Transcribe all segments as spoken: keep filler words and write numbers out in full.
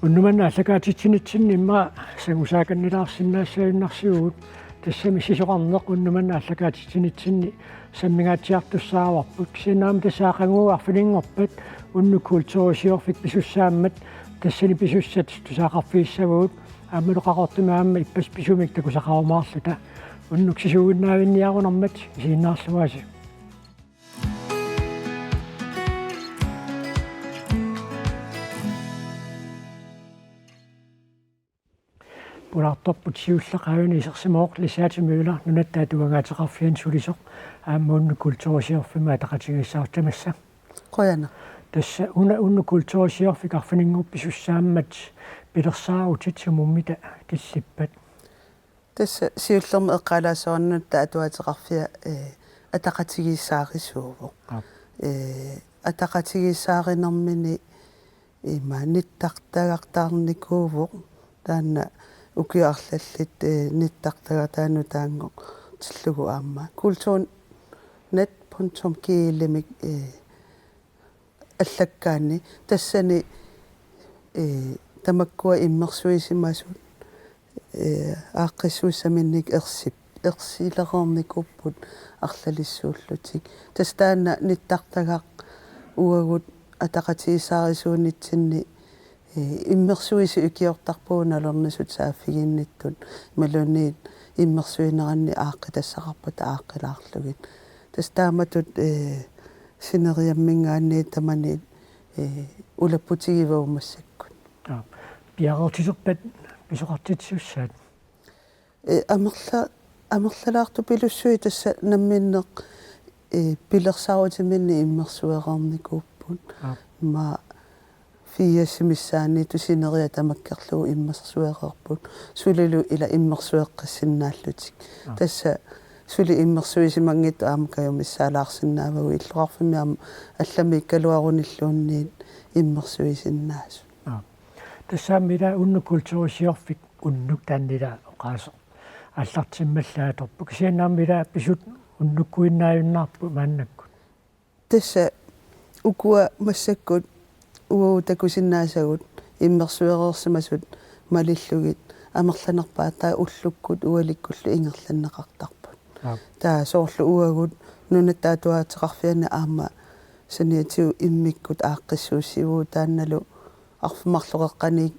Unnuk manna aallakaatitsinitsinni immaqa sangusaakannilaarsinnaassagunarsivugut, tassami sisorarneq unnuk manna aallakaatitsinitsinni sammingaatsiartussaavarput. Kisianni aamma tassa aqagu arfininngorpat unnuk kulturisiorfik pisussaammat tassani pisussat tusaaqarfigissavagut, aammalu Qaqortumi aamma ippassaq pisumik takusaqarumaarluta. Unnuk sisuuginnaavinniarunarmat isiginnaarluaasi. Pulaartorput siulleq aajuna isersimavoq Lissaati Møller, Nunatta Atuagaateqarfiani sulisoq, aamma unnuk kulturisiorfimmi ataqatigiissaartut tamassa. Qujanaq. Tassa una unnuk kulturisiorfik arfininngorpat pisussaammat pilersaarutit sumummita killippat? Tassa siullermik eqqaalaassavara Nunatta Atuagaateqarfia, eh, ataqatigiissaarisuuvoq. Aap. Eh, ataqatigiissaarinermini ima nittartagaq taarnikuuvoq, taanna ukiut arlallit, eh, nittartagaq taanna taanngortillugu aamma kulturnet punktum gl-imik, eh, allakkaanni tassani, eh, tamakkua immersuisimasut, eh, aaqqissuussaminnik ersip-, ersilereernikuupput arlalissuullutik. Tassa taanna nittartagaq uagut ataqatigiissaarisuunitsinni, eh, immersuisut ikiortarpagut nalornisut saaffiginnittut, imaluunniit immersuineranni aaqqitassaqarpata aaqqilaarlugit. Tassa taamatut, eh, sineriamminngaanniit tamani, eh, ulapputigivagut massakkut. Aap. Piareertiterpat pisoqartitsisussaat? Eh, amerla-, amerlalaartupilussuit tassa namminneq, eh, pilersaarutiminnik immersuereernikuupput. Aap. Ima firsit missaanniit sineriak tamakkerlugu immersuereerput. Sulilu ila immersueqqissinnaallutik. Aap. Tassa suli immersuisimanngitsut aamma kajumissaalaarsinnaavagut, illoqarfimmi aamma allamiikkaluarunilluunniit immersuisinnaasut. Aap. Tassami ila unnuk kulturisiorfik unnuk taanna ila oqaaseq aallartimmallaattorpoq. Kisianni aamma ila pisut unnukkuinnaajunnaarput maannakkut. Tassa ukua massakkut uagut takusinnaasagut immersuereersimasut malillugit amerlanerpaat taava ullukkut ualikkullu ingerlanneqartarput. Aap. Taava soorlu uagut Nunatta Atuagaateqarfiani aamma saniatigut immikkut aaqqissuussivugut, taannalu arfineq-marluk qeqqaniit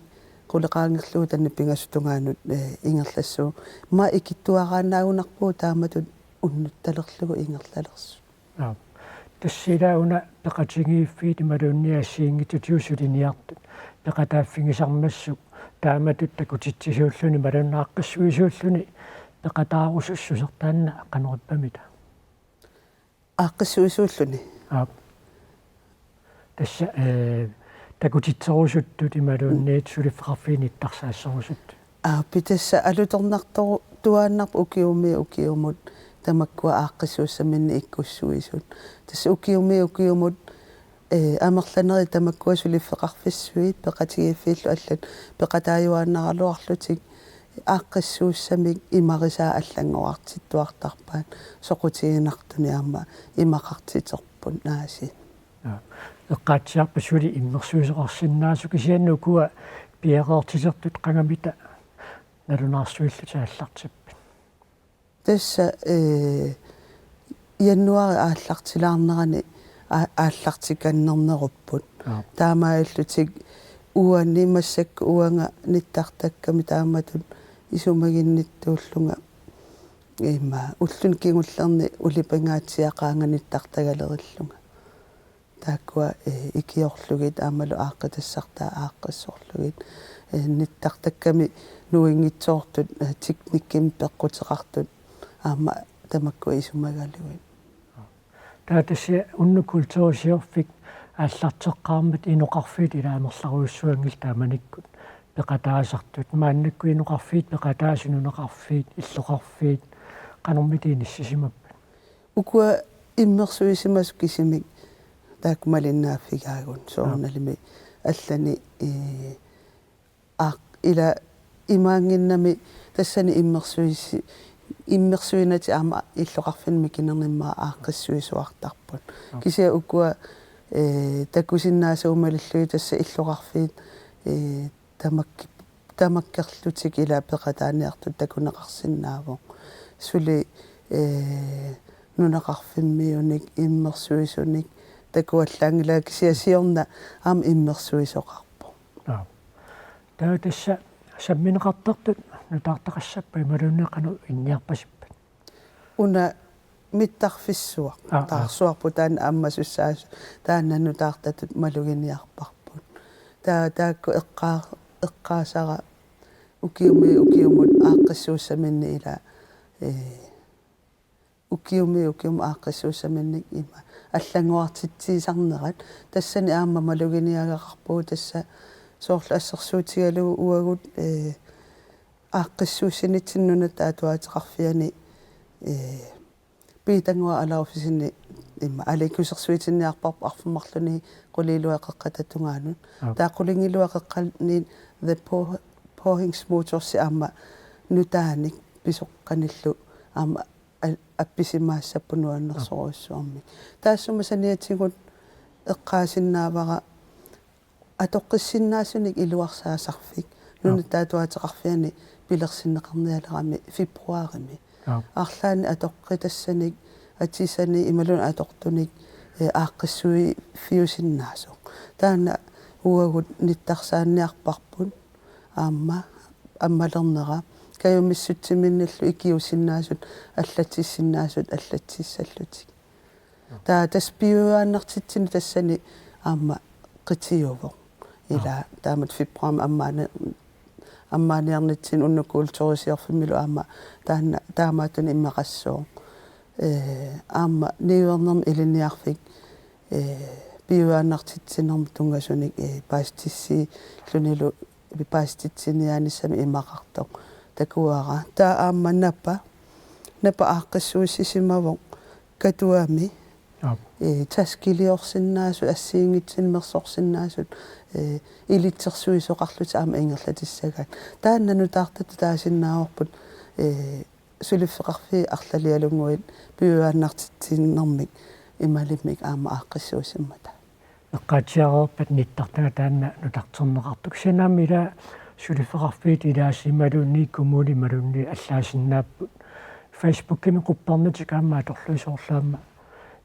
quleqaangerlugu taanna pingasut tungaanut, eh, ingerlassuugut. Ima ikittuaraannaagunarpugut taamatut unnuttalerlugu ingerlalersut. Aap. Tassa ila una peqatigiiffiit imaluunniit assigiinngitsutigut suliniartut peqataaffigisarmassuk taamatut takutitsisuulluni imaluunniit aaqqissuisuulluni peqataarusussuseq taanna qanoq ippamita? Aaqqissuisuulluni. Aap. Tassa, eh, takutitserusuttut imaluunniit suliffeqarfiit nittarsaasserusuttut. Aap, tassa alutornartorujuaannarpoq ukiumiit ukiumut tamakkua aaqqissuussaminnik ikkussuisut. Tassa ukiumiit ukiumut, eh, amerlanerit tamakkua suliffeqarfissuit peqatigiiffiillu allat peqataajuaannaraluarlutik aaqqissuussamik imarisaa allanngorartittuartarpaat, soqutiginartunik aamma imaqartiterput aasiit. Aap. Eqqaatsiarpat suli immersuisoqarsinnaasoq, kisianni ukua piareertitertut qangamita nalunaarsuillutik aallartippat? Tassa, eh, januaari aallartilaarnerani a-, aallartikannernerupput. Aap. Taamaalillutik uani massakkut uanga nittartakkami taamatut isumaginnittuullunga, ima ulluni kingullerni ulipingaatsiaq qaanga nittartagalerillunga. Taakkua, eh, ikiorlugit aammalu aaqqitassartaa aaqqissorlugit, eh, nittartakkami nuinngitsoortut, eh, teknikkimik peqquteqartut aamma tamakkua isumagalugit. Taava tassa unnuk kulturisiorfik aallarteqqaarmat inoqarfiit ila amerlarujussuanngillat taamanikkut peqataasartut. Maannakkut inoqarfiit peqataasut nunaqarfiit, illoqarfiit, qanormita inissisimappat? Ukua immersuisimasut kisimik taakku malinnaaffigaagut, soorunalimi allani, eh, aaq-, ila imaanngimmat tassani immersuisi-, immersuinatik aamma illoqarfinni mikinerni immaqa aaqqissuisuartarput. Aap. Kisianni ukua, eh, takusinnaasagut malillugit tassa illoqarfiit, eh, tamakki-, tamakkerlutik ila peqataaniartut takuneqarsinnaavoq. Suli, ee, nunaqarfimmiunik, immersuisunik, takuallaanngilanga kisianni siorna aamma immersuisoqarpoq. Aap. Taava tassa sammineqartartut nutaartaqassappat imaluunniit qanoq inniarpasippat? Una mittarfissuaq. Aa, aa. Taarsuarput taanna ammasussaasut, taanna nutaartatut maluginiarparput. Taa-, taakku eqqaa-, eqqaasara ukiumi ukiumut aaqqissuussaminnik ila, ee, ukiumi ukiumut aaqqissuussaminnik ima allanngorartitsiisarnerat. Tassani aamma maluginiagaqarpugut, tassa soorlu assersuutigalugu uagut, ee, aaqqissuussinitsinnut Nunatta Atuateqarfiani, ee, Piitannguaq Alauffisinni ima aliikkusersuitinniarparput arfineq-marlunut qulingiluat qeqqata tungaanut. Aap. Taava qulingiluat qeqqaniit The Po-, Pohinx Motors aamma nutaanik pisoqqanillu aamma al-, appisimaassapput nuannersorujussuarmik. Taassuma saniatigut eqqaasinnaavara atoqqissinnaasunik iluarsaasarfik. Aap. Nunatta Atuateqarfiani pilersinneqarnialerami februarimi. Aap. Arlaannik atoqqitassanik, atisani imaluunniit atortunik, ee, aaqqissuiffiusinnaasoq. Taanna uagut nittarsaanniarparput aamma ammalernera. Kajumissutiminnillu ikiuusinnaasut, allatsissinnaasut, allatsissallutik. Taava tassa piujuaannartitsineq tassani aamma qitiuvoq. Ila Aap. Taamatut februarimi ammaani-, ammaaniarnitsinni unnuk kulturisiorfimmilu aamma taanna taamaattunik imaqassooq. Ee, aamma niuernermik ilinniarfik, ee, piujuaannartitsinermut tunngasunik, ee, paasitissiillunilu, paasititsiniaanissamik imaqartoq takuara. Taava aamma napa, napa aaqqissuussisimavoq Katuami, Aap. Ee, taskiliorsinnaasut, assigiinngitsunik mersorsinnaasut, ee, ilitsersuisoqarlutik aamma ingerlatissagaat. Taanna nutaartatut taasinnaavarput, ee, suliffeqarfiit arlalialunnguit piujuaannartitsinermik imalimmik aamma aaqqissuussimmata. Eqqaatsiareerpat nittartagaq taanna nutarterneqartoq. Kisianni aamma ila suliffeqarfiit ilaasa imaluunniit kommuni imaluunniit allaasinnaapput. Facebookimi quppernatik aamma atorlugit soorlu aamma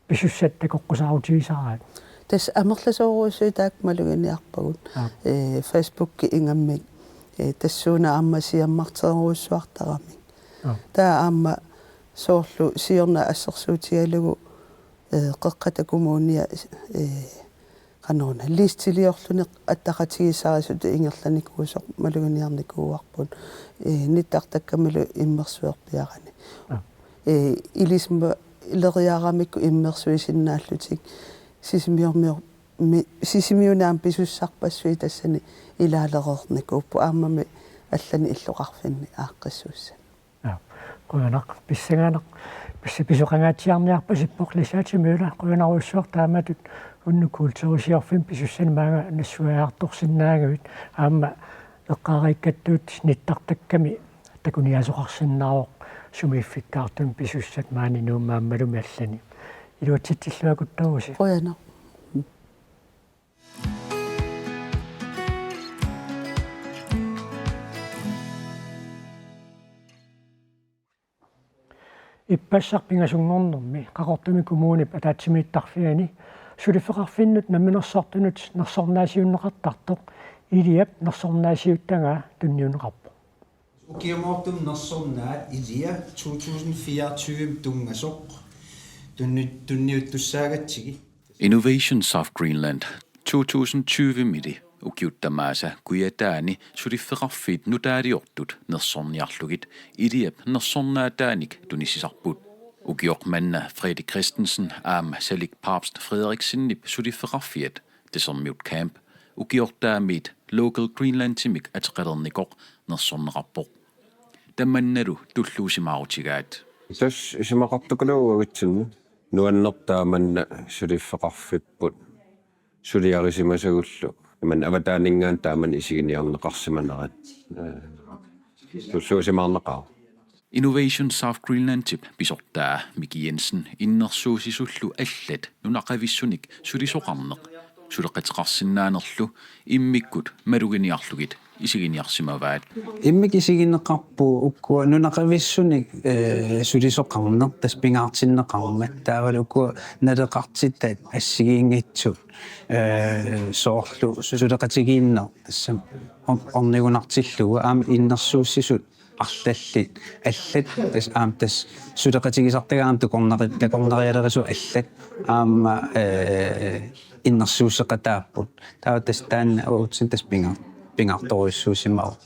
pisussat takoqqusaarutigisaraat. Tassa amerlasoorujussuit taakku maluginiarpagut. Aap. Ee, Facebooki ingammik, ee, tassuuna aamma siammarterujussuartaramik. Aap. Taava aamma soorlu siorna assersuutigalugu, ee, Qeqqata Kommunia, ee, qanoruna, listiliorluni attaqatigiissarisutut ingerlanikuusoq maluginiarnikuuarput, ee, nittartakkamilu immersuerpiarani. Aap. Ee, ilisimaleriaramikku immersuisinnaallutik Sisimiormior-, mi-, Sisimiuni aamma pisussarpassuit tassani ilaalereernikuupput aammami allanik illoqarfinni aaqqissuussat. Aap, qujanaq, pissanganaq, pis-, pisoqangaatsiarniarpasippoq Lizette Møller, qujanarujussuaq taamatut unnuk kulturisiorfimmut pisussanik maanga nassuiartorsinnaagavit, aamma eqqaariikkattut nittartakkami takuniaasoqarsinnaavoq sumiiffikkaartumik pisussat maani Nuummi aammalumi allani. Iluatsitsilluakuttoorusi. Qujanaq. Ippassaq pingasunngornermi Qaqortumi Kommunip ataatsimiittarfiani suliffeqarfinnut namminersortunut nersornaasiunneqartartoq Iliap nersornaasiuttagaa tunniunneqarpoq. Ukioq Qaqortumi nersornaat Ilia to tusind fireogtyve tunngasoq tunni-, tunniuttussaagatsigit. Innovation South Greenland to tusind tyve-mili ukiut tamaasa kujataani suliffeqarfiit nutaaliortut nersorniarlugit Iliap nersornaataanik tunisisarput. Ukioq manna Fredi Christensen aamma Salik Pabst Frederiksenip suliffeqarfiat Desertmiut Camp ukiortaamiit Local Greenlandimik ateqalernikoq nersorneqarpoq. Tamannalu tulluusimaarutigaat. Tassa isumaqartukulooq uagutsinnut nuannertaa manna suliffeqarfipput suliarisimasagullu. Imannak avataaninngaanniit taama isiginiarneqarsimanerat. Ee, tulluusimaarnaqaaq. Innovation South Greenlandip pisortaa Miki Jensen innersuussisullu allat nunaqavissunik sulisoqarneq suleqateqarsinnaanerlu immikkut maluginiarlugit isiginiarsimavaat. Immikkut isigineqarpoq uku nunaqavissunik, eh, sulisoqarneq tassa pingaartinneqarmat. Taavalu uku naleqartitat assigiinngitsut, eh, soorlu suleqatigiinneq tassa ornigunartillugu aamma innersuussisut arlallit allat tassa aamma tassa suleqatigisartagaat aamma takornari-, takornarialerisut allat aamma, eh, innersuusseqataapput. Taava tassa taanna uatsinnut tassa pinga-, pingaartorujussuusimavoq.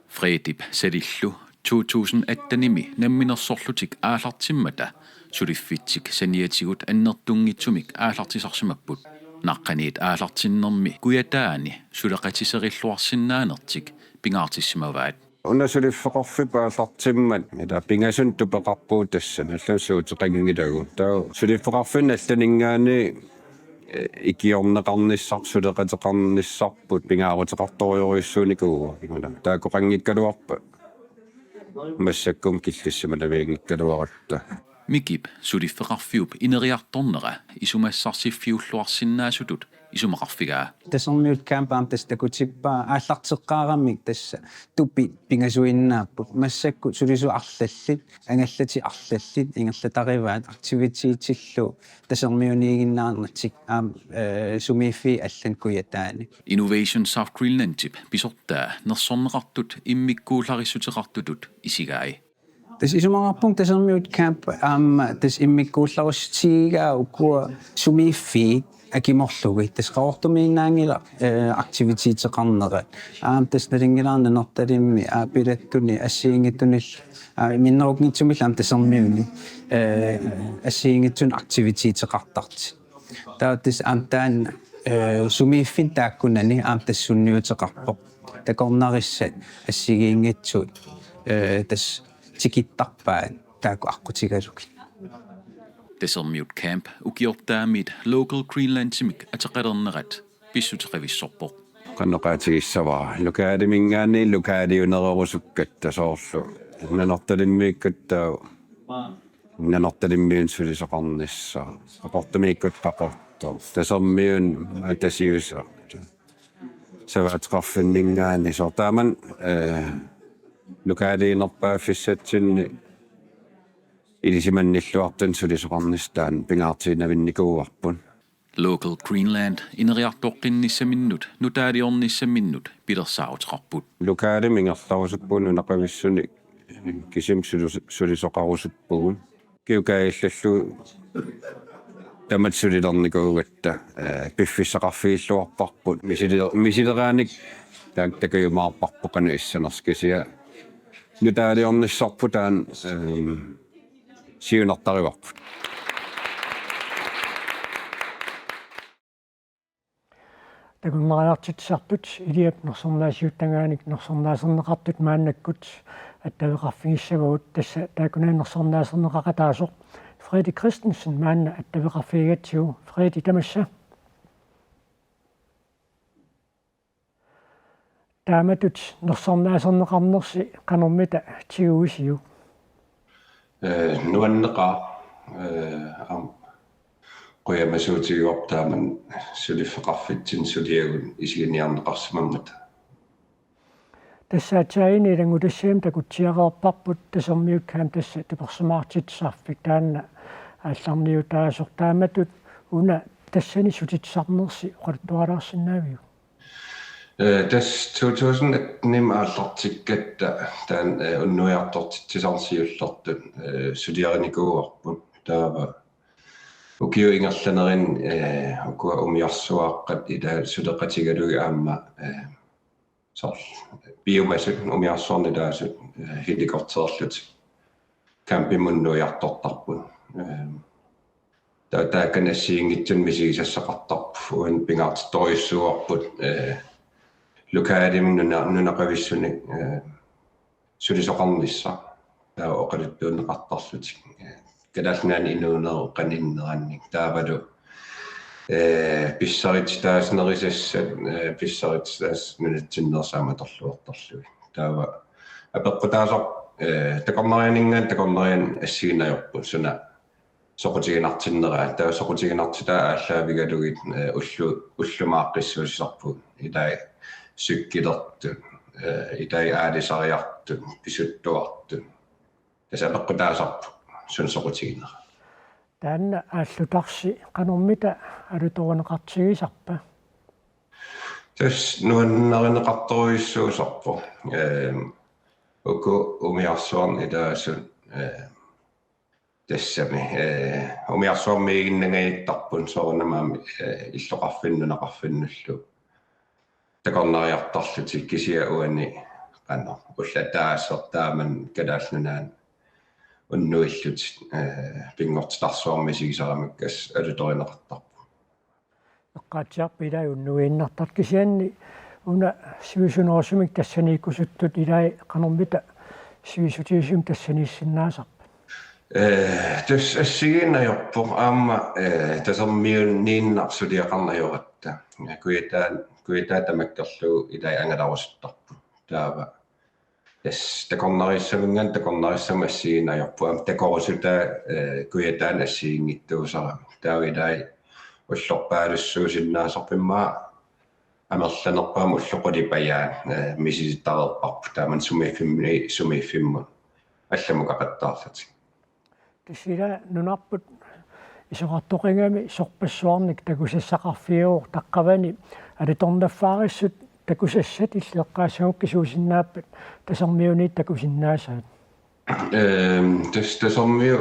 Fredip salillu to tusind attenimi namminersorlutik aallartimmata suliffitsik saniatigut annertunngitsumik aallartisarsimapput. Naqqaniit aallartinnermi Kujataani suleqatiserilluarsinnaanertik pingaartissimavaat. Una suliffeqarfiup aallartimmat ila pingasunut tupeqarpugut tassa nallan suuteqanngilagut. Taava suliffeqarfiup nallaninngaanniit, eh, ikiorneqarnissarput suleqateqarnissarput pingaaruteqartorujussuunikuuvoq. Taakkoqanngikkaluarpat massakkut killissimanavianngikkaluaratta. Mikip suliffeqarfiup ineriartornera isumassarsiffiulluarsinnaasutut isumaqarfigaa. Tasermiut camp aamma tassa takutippaa aallarteqqaaramik tassa tupit pingasuinnaapput. Massakkut sulisut arlallit, angallatit arlallit, ingerlatarivaat aktivitetillu tasermiuniiginnaarnatik aamma, eh, sumiiffiit allanut Kujataani. Innovation South Greenlandip pisortaa nersorneqartut immikkuullarissuteqartutut isigai. Tassa isumaqarpunga tasermiut camp aamma tassa immikkuullarissutigigakku sumiiffiit akimorlugit tassa Qaqortumiinnaanngilaq, eh, aktiviteteqarnerat. Aamma tassa nalunngilara Nanortalimmi, aa, pilattuni assigiinngitsunillu, aa, minnerunngitsumillu aamma tasermiuni, eh, assigiinngitsunik aktiviteteqartartut. Taava tassa aamma taanna, eh, sumiiffinni taakkunani aamma tassa sunniuteqarpoq. Takornarissat assigiinngitsut, eh, tassa tikittarpaat taakku aqqutigalugit. Tasermiut camp ukiortaamiit Local Greenlandimik ateqalernerat pissuteqavissorpoq. Qanoq oqaatigissavara, lokaliminngaanniit lokaliunerusukkatta soorlu Nanortalimmiikkatta Nanortalimmiunut sulisoqarnissaq, Qaqortumiikkatta Qaqortoq, tasermiunut Tasiusaq. Savaateqarfinninngaanniit soorlu taamani, eh, lokaliunerpaaffissatsinni ilisimannilluartunik sulisoqarnissaq taanna pingaartiinnavinnikuuarput. Local Greenland ineriartoqqinnissaminnut nutaaliornissaminnut pilersaaruteqarput. Lokalimik ingerlarusuppugut nunaqavissunik kisimik sulis-, sulisoqarusuppugut. Kiukaillallu tamat sulilernikuugatta, eh, piffissaqarfigilluarparput. Misili-, misileraanik taak-, takujumaarparput qanoq issanersoq kisianni nutaaliornissarput taanna, ehm, siunertarivarput. Takornariartitsisartut Iliap nersornaasiuttagaanik nersornaaserneqartut maannakkut attaveqarfigissavagut, tassa taakkunani nersornaaserneqaqataasoq Fredi Christensen maanna attaveqarfigigatsigu. Fredi, tamassa. Taamatut nersornaaserneqarnersi qanormita tiguisiuk? Eh, nuanneqaaq, eh, aamma qujamasuutigivarput taamani suliffeqarfitsinnut suliagut isiginiarneqarsimammata. Tassa aatsaannguaq ilanngutassiami takutsiareerparput tasermiut camp tassa tapersimaartitsisarfik taanna aallarniutaasoq, taamatut una tassani sutitsisarnersi oqaluttualaarsinnaaviuk? Eh, tassa to tusind attenimi aallartikkatta taanna, eh, unnuiartortitsisarneq siullertut, eh, suliarinikuuarput. Taava ukiut ingerlanerini, eh, ukua umiarsuaaqqat ila suleqatigalugit aamma, eh, soorlu piumasut umiarsuarnut ilaasut, eh, helikopterlutik campimut unnuiartortarput. Eh, taava taakani assigiinngitsunik misigisassaqartarput, uani pingaartittorujussuuarput, eh, lokalimik nuna-, nunaqavissunik, eh, sulisoqarnissaq. Taava oqaluttuunneqartarlutik, eh, Kalaallit Nunaanni inuunerup qanoq innerannik. Taavalu, eh, pissarititaasut nerisassat, eh, pissarititaasut nunatsinneersut aamma atorluartarlugit. Taava apeqqutaasoq, eh, takornarianinngaanniit takornarianni assigiinngitsorput suna soqutiginartinneraat. Taava soqutiginartitaa aallaavigalugit, eh, ullu-, ullumaaqqissuussisarpugut. Ilai cykelertut, eh, ilai aalisariartut, pisuttuartut. Tassa apeqqutaasarpoq sunaaffa soqutiginera. Taanna aallutarsi qanormita alutorineqartigisarpa? Tassa nuannarineqartorujussuusarpoq. Eh, uku umiarsuarmi ilaasut, eh, tassami, eh, umiarsuarmiiginnangajattaarput soorunami aamma, eh, illoqarfinnut nunaqarfinnullu takornariartarlutik kisianni uani qanoq ulloq ataaseq taamani Kalaallit Nunaanni unnuillutik, eh, pinngortitarsuarmik misigisaramikkit alutorineqartarput. Eqqaatsiarput ilai unnuiinnartartut kisianni una sivisunerusumik tassaniikkusuttut ilai qanormita sivisutigisumik tassaniissinnaasarpa? Eh, tassa assigiinngitsorpassuit aamma, eh, tasermiunniinnaq suliaqarneq ajoratta. Kujataa, kujataa tamakkerlugu ilai angalarusuttarput. Taava tassa takornariassaminngaanniit takornariassamut assigiinngitsorpassuit aamma takorusutaa, eh, kujataani assigiinngitsuusarami. Taava ilai ullorpaalussuusinnaasarput immaqa amerlanerpaamik ullut qulit pajaat, eh, misilittareerparput taamani sumiiffimmi-, sumiiffimmut allamukaqattaarlutik. Tassa ila nunarput isorartoqigami sorpassuarnik takusassaqarfiuvoq taqqavani alutornaffaarissut takusassat illit eqqaassagukkit suusinnaappat tasermiuniit takusinnaasaat? Ehm, tassa tasermiu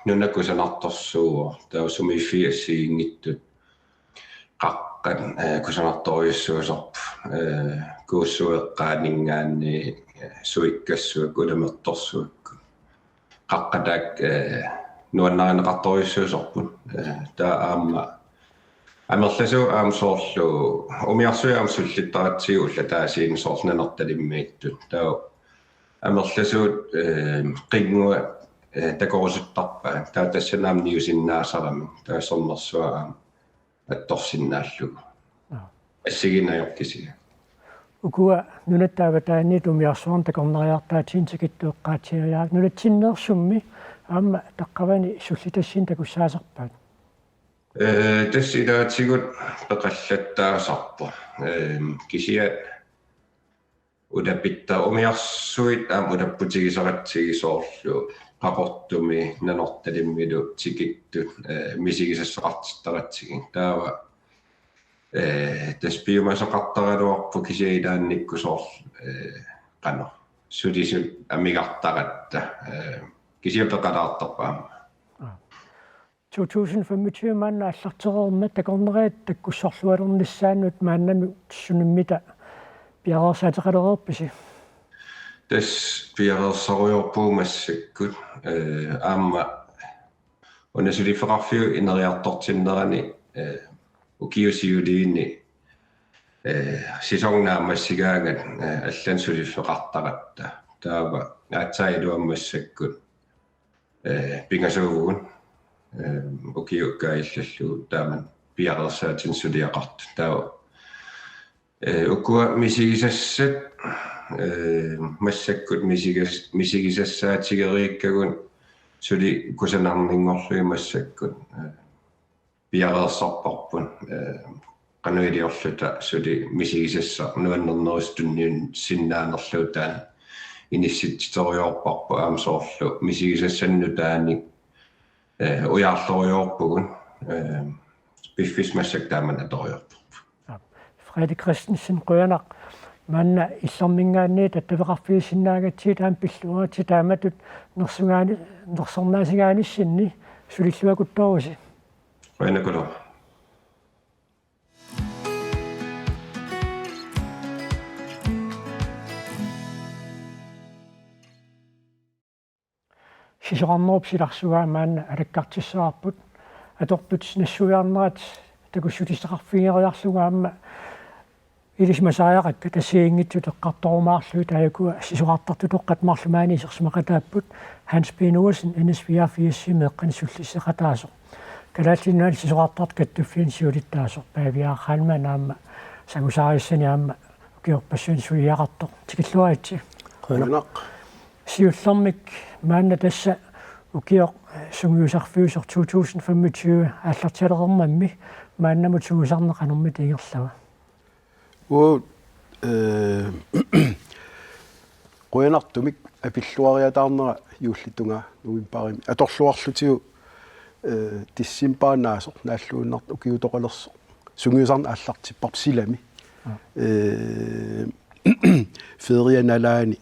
nuna kusanartorsuuvoq taava sumiiffiit assigiinngitsut qaqqat, eh, kusanartorujussuusarput, eh, kuussueqqaaninngaanniit, eh, suikkassuakkut ulamertorsuakkut. Qaqqat taakku, eh, nuannarineqartorujussuusarput. Eh, taava aamma amerlasuut aamma soorlu umiarsuit aamma sullittaratsigu ulloq ataasiinnaq soorlu Nanortalimmiittut. Taava amerlasuut, eh, qinnguat, eh, takorusuttarpaat. Taava tassani aamma niusinnaasarami. Taava sermersuaq aamma attorsinnaallugu. Aap. Assigiinngitsoq kisianni. Ukua nunatta avataaniit umiarsuarnut takornariartaatigineq tikittueqqaatsiariarput nunatsinneersummi aamma taqqavani sullitassinnut takussaasarpaat? Eh, tassa ilaatigut peqallattaasarpoq. Ehm, kisianni ulapitta umiarsuit aamma ulapputigisaratsigit soorlu Qaqortumi Nanortalimmilu tikittut, eh, misigisassaqartittaratsigit. Taava, eh, tassa piumasaqartaraluarpoq kisianni ilaannikkut soorlu, eh, qanoq sulisut amigartaratta, eh, kisianni peqalaartarpoq aamma. Aap. To tusind femogtyve maanna aallartereermat takornariat takkussorluarnissaannut maannamut sunaaffa piareersaateqalereerpisi? Tassa piareersarujoorpugut massakkut, eh, aamma una suliffeqarfiup ineriartortinnerani, eh, ukiut siuliini, eh, sæson naammassigaangat, eh, allanik suliffeqartaratta. Taava aatsaat iluamik massakkut eh, pingasuuvugut, eh, ukiukkaat illallugu taamani piareersaatinik suliaqartut. Taava, eh, ukua misigisassat, eh, massakkut misigas-, misigisassaatigeriikkagut suli kusanarninngorlugit massakkut, eh, piareersarparput, eh, qanoq iliorluta suli misigisassaq nuannernerusumik tunniussinnaanerlugu taanna inissitsiterujoorparput aamma soorlu misigisassat nutaanik, eh, ujaarlerujoorpugut, eh, piffissaq massakkut taamani atorujoorparput. Aap. Frede Christensen, qujanaq. Maanna illerminngaanniit attaveqarfigisinnaagatsigu aamma pilluaritsi taamatut nersungaani-, nersornaasinnaanissinni sulilluakuttoorusi. Qujanaq. Sisorarnerup silarsuaa maanna alakkartissavarput. Atortut nassuiarnerat takussutissaqarfigeriarlugu aamma ilisimasariaqakka assigiinngitsut eqqartorumaarlugit, taakku sisorartartut toqqat marluk maani isersimaqataapput, Hans P. Noasen, N S V R firs-imi eqqaani sullisseqataasoq. Kalaallit Nunaanni Sisorartartut Kattuffianni siulittaasoq, Pavia Heilmann aamma sangusaarissanik aamma ukiorpassuarni suliaqartoq. Tikilluaritsi. Qujanaq. Siullermik maanna tassa ukioq sungiusarfiusoq to tusind femogtyve aallartialerermammi maannamut sungiusarneq qanormita ingerlava? Uagut Ee, qujanartumik apilluariataarnera juullitungaa novembarimi atorluarlutigu, ee, decembarip naasoq naalluinnartoq ukiutoqalersoq sungiusarneq aallartipparput silami. Ee, ferie nalaani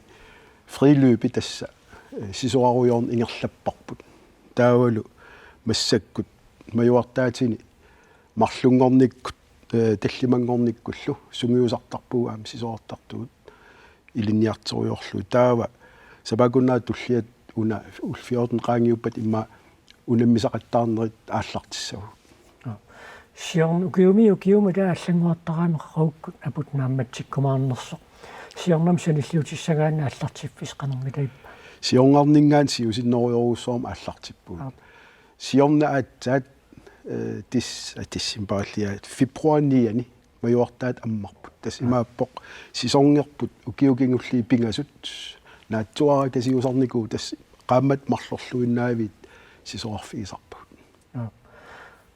friløbi tassa, ee, sisorarujoorneq ingerlapparput. Taavalu massakkut majuartaatini marlunngornikkut, ee, tallimanngornikkullu sungiusartarpugut aamma sisorartartugut ilinniartorujoorlugu. Taava sapaatip akunnera tulliat una fjorten qaangiuppata immaqa unammisaqattaarnerit aallartissavagut. Siorn-, ukiumi ukiumi taava allanngortarami qaqugukkut aput naammatsikkumaarnersoq. Siornami sanilliutissagaanni aallartiffissi qanormitaava? Siornarninngaanniit siusinnerujorujussuarmik aallartippugut. Aap. Siorna aatsaat, ee, des-, aa, decembarip niogtyve, februarip niogtyve majuartaat ammarput. Tassa imaappoq sisongerput ukiut kingulliit pingasut naatsuarakasiusarnikuuvoq, tassa qaammatit marlorluinnaviit sisorarfigisarpagut. Aap.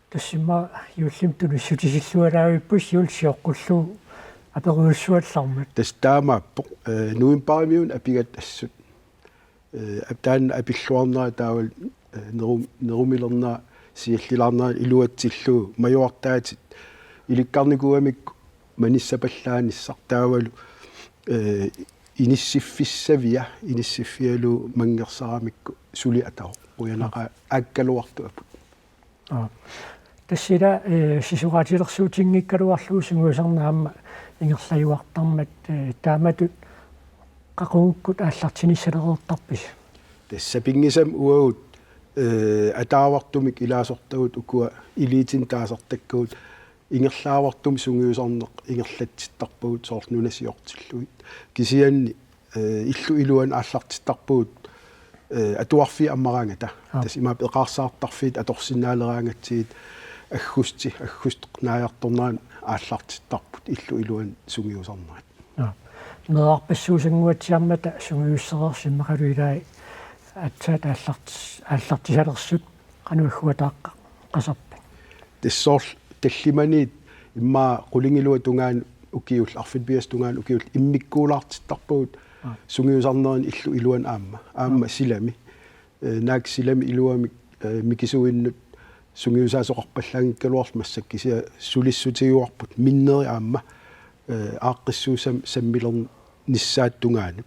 Tassa immaqa juullimi tunissutisilluaraavipput siulleq sioqqullugu aperujussuallarmat. Tassa taamaappoq, ee, novembarimiuna apigatta assut. Ee, ap-, taanna apilluarnera taavalu, ee, nerum-, nerumilernera siallilaarnera iluatsillugu majuartaatit ilikkarnikuugamikku manissapallaanissaq taavalu, ee, inissiffissavia, inissiffigalugu manngersaramikku suli atavoq. Qujanaqaaq aakkaluartoq aput. Aap. Tassa ila, ee, sisoraatilersuutinngikkaluarlugu sungiusarneq aamma ingerlajuartarmat, ee, taamatut qaqugukkut aallartinissalereertarpisi? Tassa sapinngisamik uagut, ee, ataavartumik ilaasortagut ukua eliten taasartakkagut ingerlaavartumik sungiusarneq ingerlatsittarpagut soorlu nunat siortillugit. Kisianni, ee, illup iluani aallartittarpagut, ee, atuarfiit ammaraangata. Aap. Tassa imaappoq eqaarsaartarfiit atorsinnaaleraangatsigit aggusti, aggustip naajartornerani aallartittarput illup iluani sungiusarnerit. Aap. Meerarpassuusannguatsiarmata sungiussereersimmaqalu ilai aatsaat aallartis-, aallartisalersut qanoq agguataaqqasarpit? Tassa soorlu tallimaniit immaqa qulingiluat tungaanut ukiullit, arfineq-pingasut tungaanut ukiullit immikkuulaartittarpagut. Aap. Sungiusarnerini illup iluani aamma. Aamma. Aap. Silami. Ee, naak silami iluamik, ee, mikisuinnut sungiusaasoqarpallaanngikkaluarluta massakkut kisianni sulissutigiuarput minneri aamma, ee, aaqqissuussamik sammilernissaata tungaanut.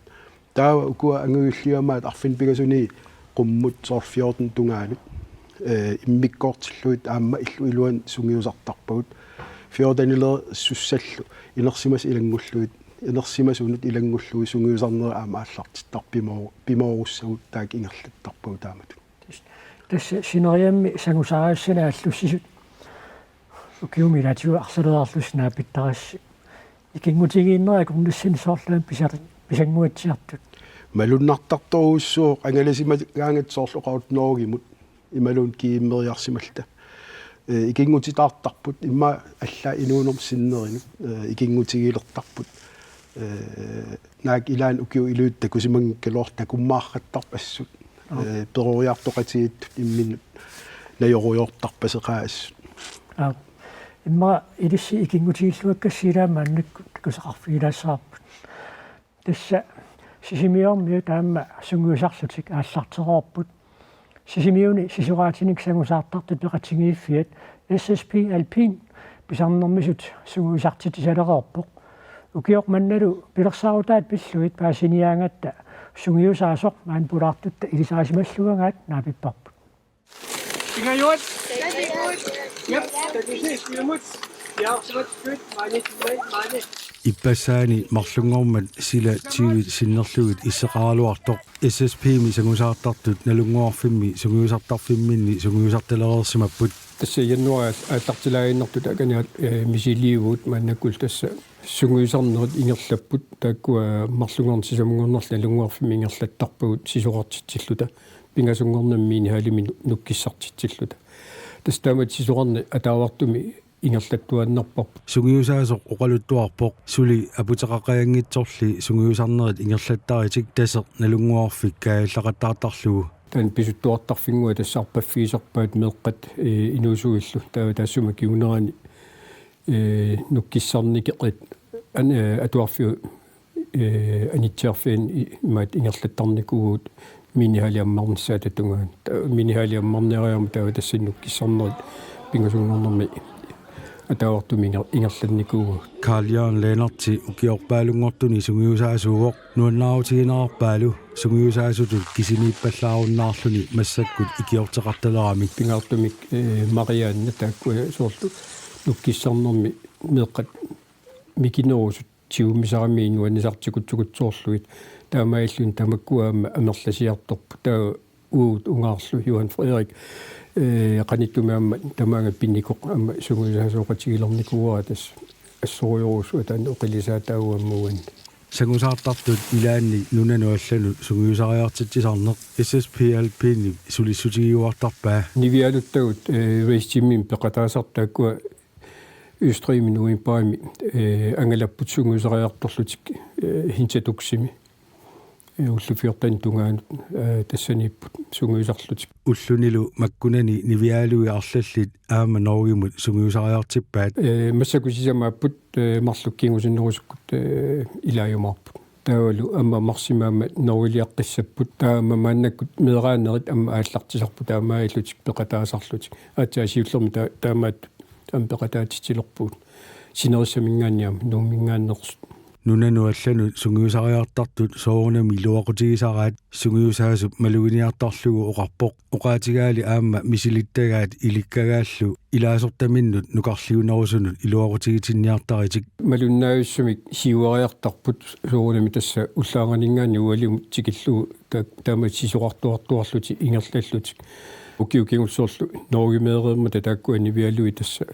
Taava ukua angajulliumaat arfineq-pingasuni qummut soorlu fjorten tungaanut, ee, immikkoortillugit aamma illup iluani sungiusartarpagut. Fjortenileerissussallu inersimasut ilanngullugit, inersimasunut ilanngullugit sungiusarnerit aamma aallartittarput, pimooru-, pimoorussagut taakku ingerlattarpagut taamatut. Tassa sineriammi sangusaarissani aallussisut ukiumi ilaatigut arsaleriarlusi naapittarassi. Ikinngutigiinnerit akornassinni soorlu aamma pisar-, pisannguatsiartut? Malunnartartorujussuuvoq angalasimagaangatta soorlu oqaluttunoorugimut imaluunniit G M-eriarsimalluta. Ee, ikinngutitaartarput immaqa allaat inuunermi sinnerinut, ee, ikinngutigilertarput. Ee, naak ilaanni ukiut iluit takusimanngikkaluarlutik takummaarrattarput assut. Aap. Ee, peroriartoqatigiittut imminnut najorujoortarpaseqaat assut. Aap. Immaqa ilissi ikinngutigilluakkassi ilaat maannakkut takusaqarfigilaassavarput. Tassa Sisimiormiut aamma sungiusarlutik aallartereerput. Sisimiuni sisoraatinik sangusaartartut peqatigiiffiat S S P Alpin pisarnermisut sungiusartitsisalereerpoq. Ukioq mannalu pilersaarutaat pillugit paasiniaangatta sungiusaasoq maani pulaartutta ilisarisimalluagaat naapipparput. Pingajuat. Jep, takusiissuimut. Jaarsimatsuit maani, maani. Ippassaani marlunngormat sila tyve sinnerlugit isseqaraluartoq S S P-mi sangusaartartut Nalunnguarfimmi sungiusartarfimminni sungiusartalereersimapput. Tassa januaarip aallartilaaginnartuta akaniat, ee, misiliivugut maannakkullu tassa sungiusarnerit ingerlapput, taakkua marlunngorneq sisamanngornerlu Nalunnguarfimmi ingerlattarpagut sisorartitsilluta, pingasunngornermi minihallimi nu-, nukkissartitsilluta. Tassa taamatut sisorarneq ataavartumik ingerlattuaannarparput. Sungiusaasoq oqaluttuarpoq suli aputeqaqajanngitsorli sungiusarnerit ingerlattaritik Taseq Nalunnguarfik kaajallaqattaartarlugu. Taanna pisuttuartarfinnguaq tassa arpaffigisarpaat meeqqat, ee, inuusuillu, taava taassuma kingunerani, ee, nukkissarnikerit An-, eh, atuarfiup, eh, anitsiarfiani i-, imaat ingerlattarnikuuvugut minihalli ammarnissaata tungaanut. Ta-, minihalli ammarniariarmat taava tassani nukkissarnerit pingasunngornermi ataavartumik inger-, ingerlannikuuvugut. Carl Jørgen Lennert ukiorpaalunngortuni sungiusaasuuvoq, nuannaarutiginerarpaalu sungiusaasutut kisimiippallaarunnaarluni massakkut ikiorteqartaleramik. Pingaartumik, eh, Marianne taakkua soorlu nukkissarnermi meeqqat mikinerusut tigummisarami nuannisartikutsugut soorlugit. Taamaalilluni tamakkua aamma amerlasiartorput. Taava uagut ungaarlu Johan Frederik, eh, qanittumi aamma tamaanga pinikoq aamma sungiusaasooqatigilernikuuara tassa assorujussuaq taanna oqilisaataavoq aamma uani. Sangusaartartut ilaanni nunanut allanut sungiusariartitsisarneq S S P L P-nip sulissutigiuartarpaa. Nivialuttagut, eh, race teamimi peqataasartut taakkua Østrigimi novembarimi, eh, angalapput sungiusariartorlutik, eh, Hintertuximi. Eh, ullut fjorten tungaanut, eh, tassaniipput sungiusarlutik. Ullunilu makkunani nivialui arlallit aamma Norgemut sungiusariartippaat. Eh, massakkut sisamaapput, eh, marluk kingusinnerusukkut, eh, ilaajumaarput. Taavalu aamma marsimi aamma Norgeliaqqissapput. Taava aamma maannakkut meeraanerit aamma aallartisarput taamaalillutik peqataasarlutik. Aatsaat siullermik ta-, taamaattut aamma peqataatitsilerpugut. Sinerissaminngaanniit aamma Nuumminngaanneersut. Nunanut allanut sungiusariartartut soorunami iluaqutigisaraat, sungiusaasup maluginiartarlugu oqarpoq. Oqaatigaali aamma misilittagaat ilikkagaallu ilaasortaminnut nukarliunerusunut iluaqutigitinniartaritik. Malunnaajussuarmik siuariartarput soorunami tassa ullaannganinngaanniit ualimut tikillugu ta-, taama sisorartuartuarlutik ingerlallutik. Ukiut kingulliit soorlu Norgemeereermata taakkua nivialui tassa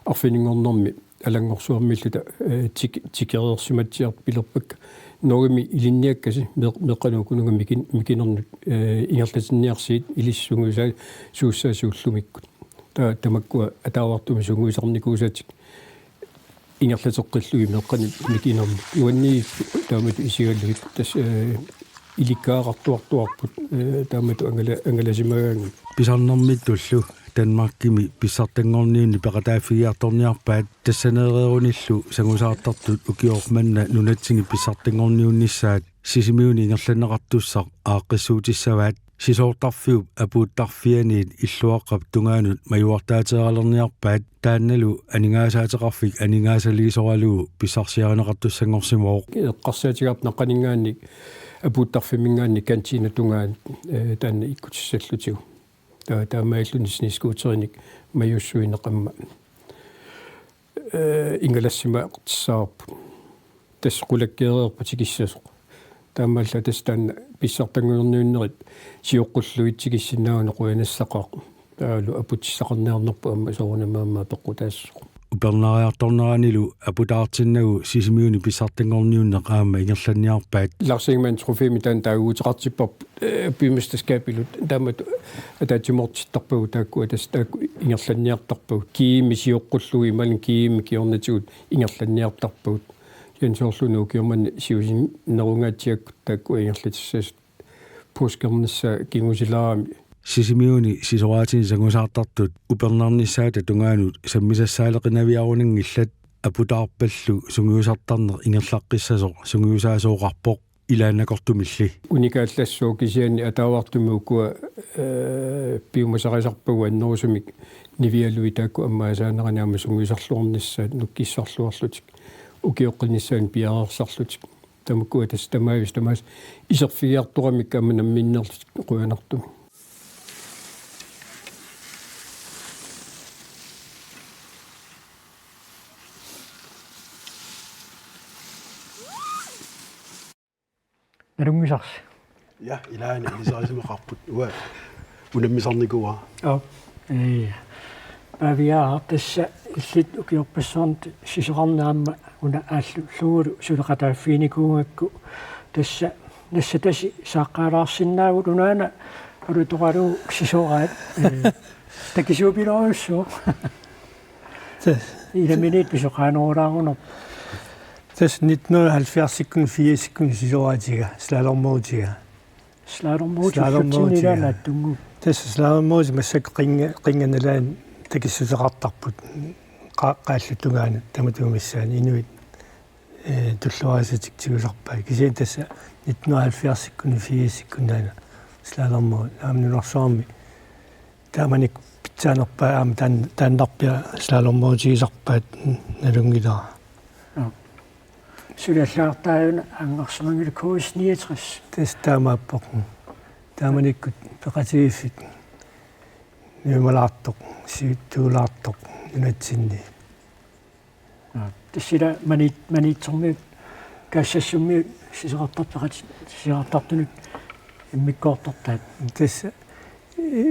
arfininngornermi Alanngorsuarmiilluta, eh, tik-, tikereersimatsiarpilerpakka. Norgemi ilinniakkasi meeq-, meeqqanut ukununnga mikin-, mikinernut, eh, ingerlatinniarsigit ilissi sungiusaa-, suussaasi ullumikkut. Ta-, tamakkua ataavartumik sungiusarnikuusatik ingerlateqqillugit meeqqanut mikinernut. Uanniit taamatut isigalugit tassa, eh, ilikkagaqartuartuarput, eh, taamatut angala-, angalasimagaanni. Pisarnermittullu Danmarkimi pissartanngorniunneq peqataaffigiartorniarpaat, tassaneereerunillu sangusaartartut ukioq manna nunatsinni pissartanngorniunnissaat Sisimiuni ingerlanneqartussaq aaqqissuutissavaat. Sisoortarfiup apuuttarfianiit Illuaqqap tungaanut majuartaateeralerniarpaat, taannalu aningaasaateqarfik aningaasaliisoralugu pissarsiarineqartussanngorsimavoq. Eqqarsaatigaarput naqqaninngaanniit apuuttarfimminngaanniit kantiinap tungaanut, eh, taanna ikkutissallutigu. Ta-, taamaalilluni snescooterinik majussuineq aamma, eh, ingalassimaqartussaavoq. Tassa qulakkeereerpoq tikissasoq. Taamaallaat tassa taanna pissartanngorniunnerit sioqqullugit tikissinnaaguni qujanassaqaaq. Taavalu aputissaqarniarnerput aamma soorunami aamma peqqutaassasoq. Upernariartorneranilu aputaartinnagu Sisimiuni pissartanngorniunneq aamma ingerlanniarpaat. Lars Ingemann Trofæimi taanna taaguuteqartipparput, eh, bymesterskabilu taamatut ataatsimoortittarpagut taakkua tassa taakku ingerlanniartarpagut. G M-i sioqqullugu imaluunniit G M-i kingornatigut ingerlanniartarpagut. Kisianni soorlu ukioq manna siusinnerungaatsiakkut taakkua ingerlatissasut puuskernissaa kingusilaarami. Sisimiuni sisoraatinik sangusaartartut upernarnissaata tungaanut sammisassaaleqinaviarunanngillat, aputaarpallu sungiusartarneq ingerlaqqissasoq sungiusaasooqarpoq ilaannakortumilli. Unikaallassooq kisianni ataavartumik ukua, eh, piumasarisarpagut annerusumik nivialui taakku ammaasaanerani aamma sungiusarluarnissaat nukkissarluarlutik ukioqqinnissaannik piareersarlutik. Tamakkua tassa tamaavisa tamaasa iserfigiartoramikku aamma namminneerlutik qujanartumik. Nalunngisarsi. Ja, ilaanni ilisarisimaqarput. Uanga unammisarnikuuara. Aap. Ee. Paaviaaraq tassa illit ukiorpassuarni sisorarneq aamma una aallullugu suleqataaffiginikuugakku tassa nassatasi saaqqaalaarsinnaavugut unaana alutoralugu sisoraat. Ee. Takisuupilorujussuuvoq. Tassa. Ilaminit pisoqaanerulaarunarpoq. Tassa nitten hundrede og halvfjerds-ikkuni firsikkuni sisoraatiga, slalommerutiga. Slalommerutit Slalommerutit, ullutsinnut ilaanni ja. Attunnguupput. Tassa slalommerutit massakkut qinnga-, qinnganalaani takissuseqartarput. Qa-, qaallup tungaanut tamatuma missaani inuit, ee, tulluarisatik tigusarpaat. Kisianni tassa nitten halvfjerdsikkunni firsikkunni aana slalommi aamma nunarsuarmi taamanikkut pitsaanerpaat aamma taan-, taannarpiaq slalommerutigisarpaat nalunngilara. Joo. Suli allagartaajuna angersimanngilaq K S niogtres. Tassa taamaappoq. Taamanikkut peqatigiiffik nuimalaartoq, siuttuulaartoq nunatsinni. Aa, tassa ila Mani-, Maniitsormiut Kaassassummiut sisorartarpeqat-, sisorartartunut immikkoortortaat. Tassa, eh,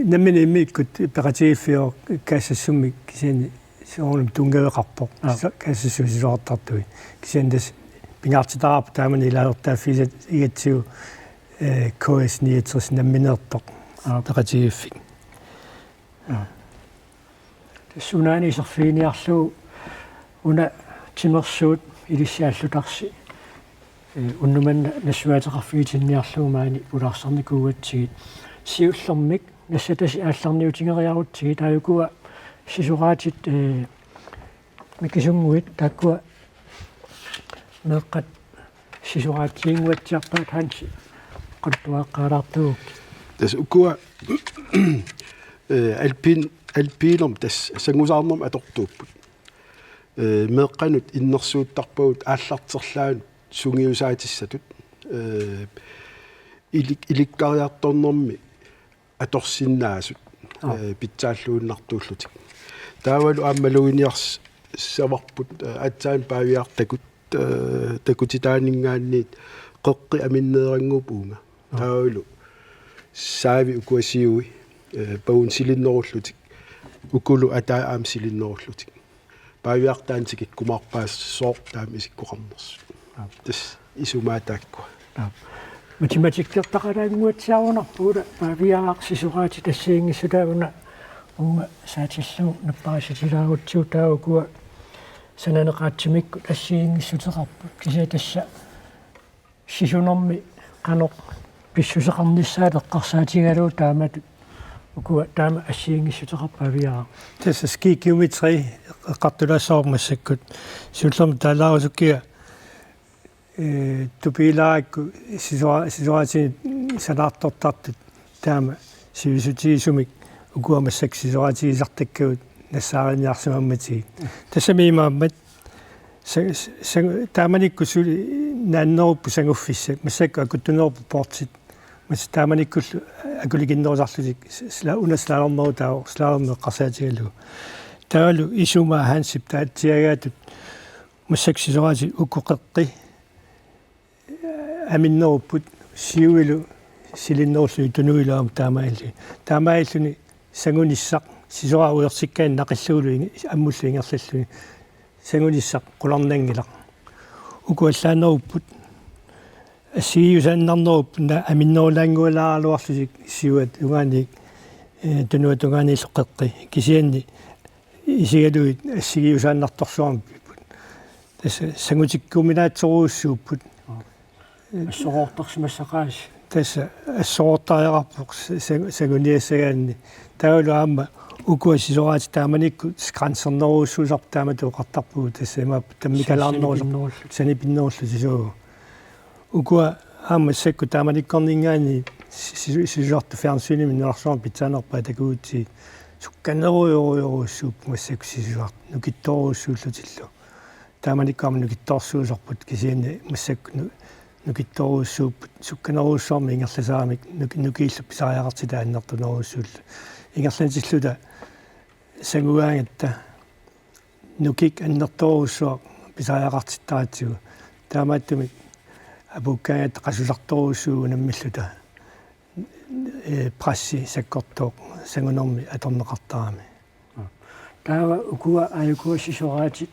nammineq immikkut peqatigiiffiuvoq Kaassassummik kisianni soorunami tunngaveqarpoq. Aa. Sa-, Kaassassut sisorartartui. Kisianni tassa pingaartitaqarpoq taamani ilaasortaaffigisat igatsigu, eh, K S niogtres nammineertoq. Aa. Peqatigiiffik. Aa. Tassa unaani iserfiginiarlugu una timersuut ilissi aallutarsi, ee, unnuk manna nassuiaateqarfigitinniarlugu maani pularsarnikuugatsigit. Siullermik nassatasi aallarniutigeriarutsigit, aajuku sisoraatit, ee, mikisunnguit taakkua meeqqat sisoraatiginnguatsiarpaat, Hansi, oqaluttuaqqaalaartugut. Tassa ukua, eh, alpin-, alpiinermi tassa sangusaarnermi atortuupput. Eh, meeqqanut innersuuttarpagut aallarterlaanut sungiusaatissatut. Eh, ilik-, ilikkariartornermi atorsinnaasut, aa, eh, pitsaalluinnartuullutik. Taavalu aamma maluginiarsavarput, eh, aatsaat Paaviaartakut, eh, takutitaaninngaanniit qeqqi aminneerannguup uunga. Aa. Taavalu saavi ukua siui, eh, paun silinnerullutik. Ukulu ataa aamma silinnerullutik. Paaviaartaani tikikkumaarpaa sooq taama isikkoqarnersut. Aap. Tassa isumaat taakkua. Aap. Matematikkertaqalaannguatsiarunarpoq, ila Paaviaaraq sisoraatit assigiinngissutaat una uunga saatillugu napparisitilaarutsigu, taava ukua sananeqaatsimikkut assigiinngissuteqarput. Kisianni tassa sisunermi qanoq pissuseqarnissaat eqqarsaatigalugu taamatut ukua taama assigiinngissuteqarput Paaviaaraq. Tassa ski geometri eqqartulaassavarput massakkut. Siullermik taalaarusukkiga, ee, tupiilaarakku sisora-, sisoraatinik sanaartortartut taama sivisutigisumik ukua massakkut sisoraatigisartakkagut nassaariniarsimammatigik. Tassami imaammat sa-, sa-, taamanikkut suli naannerupput sanguffissat, massakkut akuttunerupput portit, massa taamanikkullu akulikinnerusarlutik, s-, sla-, una slalommerutaavoq, slalommi eqqarsaatigalugu. Taavalu isumaa Hansip taatsiagaatut massakkut sisoraatit uku qeqqi aminnerupput, siuilu silinnerulluni tunuilu aamma taamaalilluni. Taamaalilluni sangunissaq sisoraat uertikkaanni naqillugulu ing-, ammullu ingerlalluni. Sangunissaq qularnanngilaq. Uku allaanerupput assigiiusaannarnerupput, na-, aminnerulaanngualaaraluarlutik siuat tungaaniit, eh, tunuat tungaaniillu qeqqi. Kisianni isigalugit assigiiusaannartorsuarmik. Tassa sangutikkuminaatsorujussuupput. Assoroortarsimassaqaasi. Tassa assoroortariaqarpoq sa-, sa-, sanguniassagaanni. Taavalu aamma ukua sisoraatit taamanikkut skransernerujussuusarput, taamatut oqartarpugut, tassa imaappoq tammikalaarnerusarput. Sanipinnerullutik. Sanipinnerullutik, suu. Ukua aamma massakkut taamanikkorninngaanniit si-, si-, sisusartut fjernsynimi nunarsuarmi pitsaanerpaat takugutsigit. Sukkanerujorujorujussuupput massakkut sisusartut, nukittoorujussuullutillu. Taamanikkut aamma nukittoorsuusorput, kisianni massakkut nu-, nukittoorujussuupput, sukkanerujussuarmik ingerlaseramik nuki-, nukiillu pisariaqartitat annertunerujussuullutik. Ingerlatilluta sangugaangatta nukik annertoorujussuaq pisariaqartittaratsigu. Taamaattumik apuukkaangatta qasusartorujussuuvoq unammilluta, ee, pressi sakkortooq sangunermi atorneqartarami. Taava ukua aajuku sisoraatit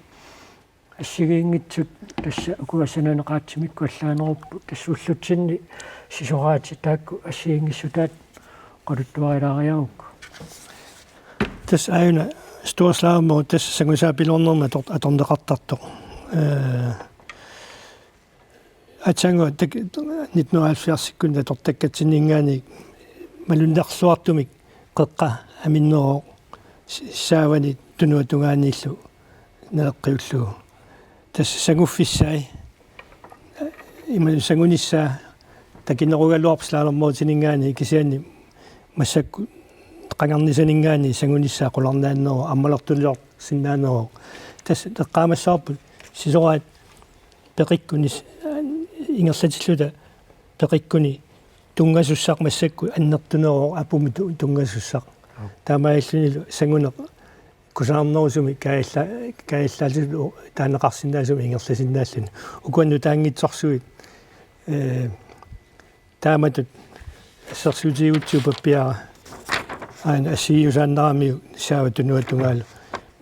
assigiinngitsut tassa ukua sananeqaatsimikkut allaanerupput, tassa ullutsinni sisoraatit taakku assigiinngissutaat oqaluttuarilaariarukku. Tassa aajuna Stor Slalom tassa sangusaapiloornermi ator-, atorneqartartoq. Ee, aatsaannguaq tak-, nitten hundrede og halvfjerds-ikkut atortakkatsinninngaanniit malunnerluartumik qeqqa aminnerooq s-, saavani tunuata tungaaniillu naleqqiullugu. Tassa sanguffissai Ima sangunissaa takinerugaluarpoq slalommerutininngaanniit, kisianni massakkut qangarnisaninngaanniit sangunissaa qularnaanneruvoq, ammalertuliorsinnaaneruvoq. Tassa eqqaamassavarput sisoraat peqikkuni s-, ingerlatilluta peqikkuni tunngasussaq massakkut annertuneruvoq, apummi tu-, tunngasussaq. Aap. Taamaalillunilu sanguneq kusanarnerusumik kaajalla-, kaajallaatitut taaneqarsinnaasumik ingerlasinnaalluni. Ukua nutaanngitsorsuit, ee, taamatut assersuutigigutsigu pappiara aana assigiusaannaramiuk Saava tunuatungaalu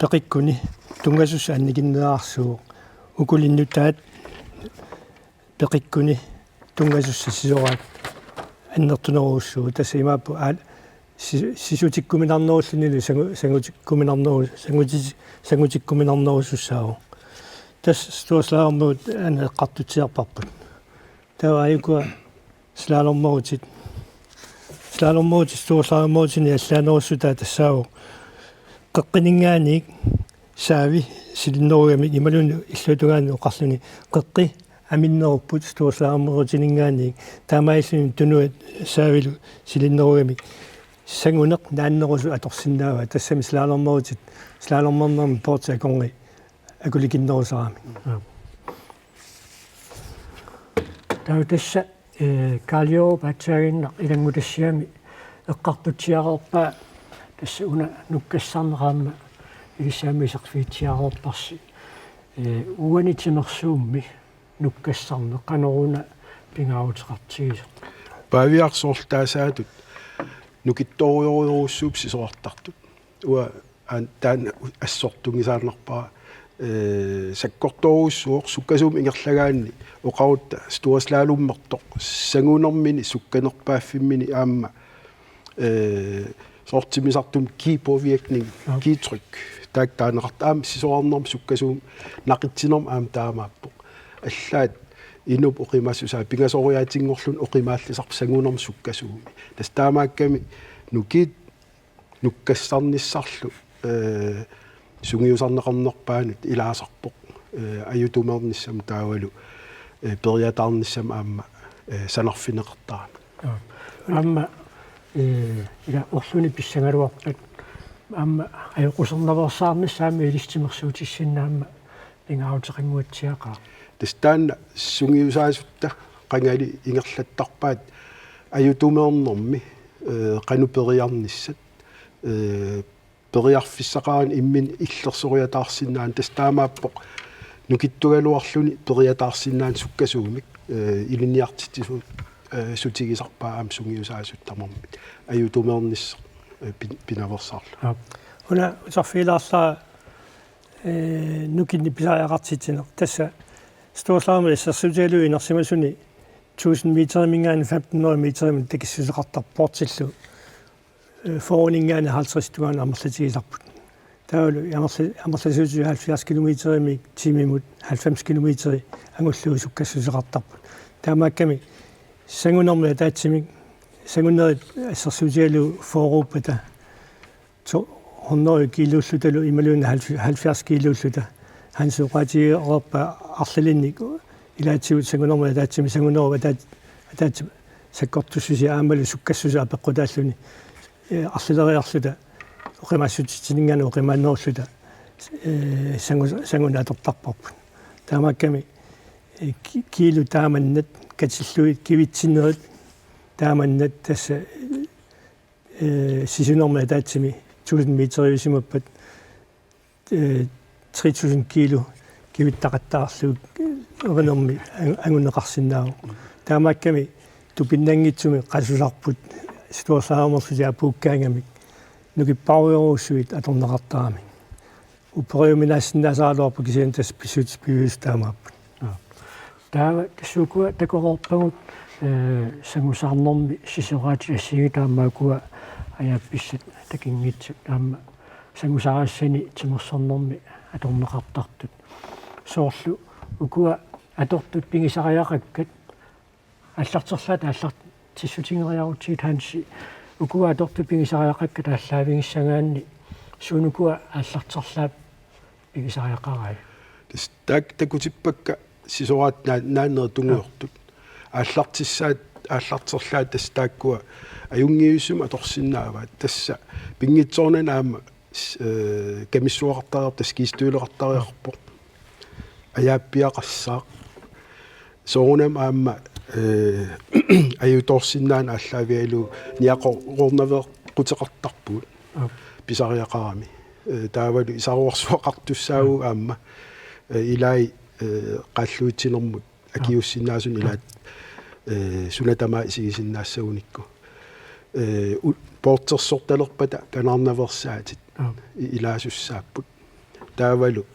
peqikkuni tunngasussaq annikinnerarsuuvoq. Ukuli nutaat peqikkuni tunngasussaq sisoraat annertunerujussuuvoq. Tassa imaappoq aal-, si-, sisutikkuminarnerullunilu sangu-, sangutikkuminarneru-, sanguti-, sangutikkuminarnerusussaavoq. Tassa Store Slalommerut aana eqqartutsiarparput. Taava aajukua slalommerutit. Slalommerutit Store Slalommerutinik allaanerussutaa tassaavoq qeqqininngaanniit saavi silinnerugamik imaluunniit illuatungaani oqarluni qeqqi aminnerupput Store Slalommerutininngaanniit, taamaalilluni tunuat saavilu silinnerugamik sanguneq naannerusoq atorsinnaavaa, tassami slalommerutit, slalommernermi poortik akornanni akulikinnerusaramik. Aap. Taava tassa, ee, Karl Jørgen paatsaaginnaq ilanngutassiami eqqartutsiareerpaa tassa una nukkassarneq aamma ilissi aamma iserfigitsiareerparsi. Ee, uani timersuummi nukkassarneq qanoruna pingaaruteqartigisoq? Paaviarsoortaasaatut nukittoorujorujussuupput sisorartartut. Uanga aan-, taanna assortunngisaannarpara, ee, sakkortoorujussuuvoq sukkasuumik ingerlagaanni oqarutta Store Slalommertoq sangunermini sukkanerpaaffimmini aamma, ee, soorlu timmisartumi g-påvirkning, aap, g-tryk, taakku taaneqartarput aamma sisorarnermi sukkasuumik naqitsinermi aamma taamaappoq. Allaat inuup oqimaassusaa pingasoriaatinngorluni oqimaallisarpoq sangunermi sukkasuumik. Tassa taamaakkami nukiit nukkassarnissarlu, ee, sungiusarneqarnerpaanut ilaasarpoq, ee, ajutumeernissamut taavalu, ee, periataarnissamut aamma, ee, sanarfineqartarami. Joo. Aamma, ee, ila orluni pissagaluarpat aamma ajoqusernaveersaarnissaq aamma ilissi timersuutissinni aamma pingaaruteqannguatsiaqaaq. Tassa taanna sungiusaasutta qangali ingerlattarpaat ajutumeernermi, ee, qanoq periarnissat, ee, periarfissaqarani imminut illersoriataarsinnaaneq, tassa taamaappoq nukittugaluarluni periataarsinnaaneq sukkasuumik, ee, ilinniartitsisuut, ee, sutigisarpaat aamma sungiusaasut tamarmik ajutumeernissaq, ee, pin-, pinaveersaarlugu. Aap. Una uterfigilaarlara, ee, nukinnik pisariaqartitsineq. Tassa Store Slalomit assersuutigalugu inersimasuni tusind meteriminngaanniit femten hundrede meterimut takissuseqartarpoq poortillu, ee, fyrreninngaanniit halvtredsit tungaanut amerlatigisarput. Taavalu amerla-, amerlasuutigut halvfjerds kilometerimiik timimut halvfems kilometeri angullugu sukkassuseqartarput. Taamaakkami sangunermut ataatsimik, sangunerit assersuutigalugu fyrreuppata, to hundrede kiiluullutalu imaluunniit halv-, halvfjerds kiiluulluta. Hansi oqaatigereerpaa arlalinnik ilaatigut sangunermut ataatsimik sangunerup ataat-, ataatsip sakkortussusia aammalu sukkassusia apeqqutaalluni, ee, arlaleriarluta oqimaassutitsininngaanniit oqimaannerulluta, ee, sangu-, sanguneq atortarparput. Taamaakkami, ee, ki-, kiilut taamannat katillugit kivitsinerit taamannat tassa, ee, sisunermik ataatsimi tusind meteriusimappat, ee, tre tusind kilo kivittaqattaarlugu erinarmi ang-, anguneqarsinnaavoq. Taamaakkami tupinnanngitsumik qasusarput Store Slalommerlutik apuukkaangamik nukipparujorujussuit atorneqartaramik. Upperiuminaassinnaasaraluarpoq kisianni tassa pissutsit piviusut taamaapput. Aap. Taava tassa ukua takoreerpagut, ee, sangusaarnermi sisoraatit assigiit aamma ukua ajaappissat takinngitsut aamma sangusaarissani timersornermi atorneqartartut. Soorlu ukua atortut pigisariaqakkat aallarterlaat aallartissutigeriarutsigit Hansi, ukua atortut pigisariaqakkat aallaavigissagaanni suut ukua aallarterlaat pigisariaqarai? Tassa taak-, takutippakka sisoraat naa-, naanerit tungujortut. Aallartissaat, aallarterlaat tassa taakkua ajunngiusumik atorsinnaavaat. Tassa pinngitsoornani aamma s-, eh, kamissuaqartariarpoq, tassa skistøvleqartariaqarpoq. Ajaappiaqassaaq. Soorunami aamma, eh, ajutoorsinnaaneq aallaavigalugu niaqoruunnaveqquteqartarpugut. Aap. Pisariaqarami. Eh, taavalu isaruarsuaqartussaavugut aamma. Eh, ilai, eh, qaalluitsinermut akiuussinnaasunut ilaat, eh, suna tamaat isigisinnaassagunikku. Eh, u-, poortersortalerpata kanaarnaveersaatit. Aap. I-, ilaasussaapput. Taavalu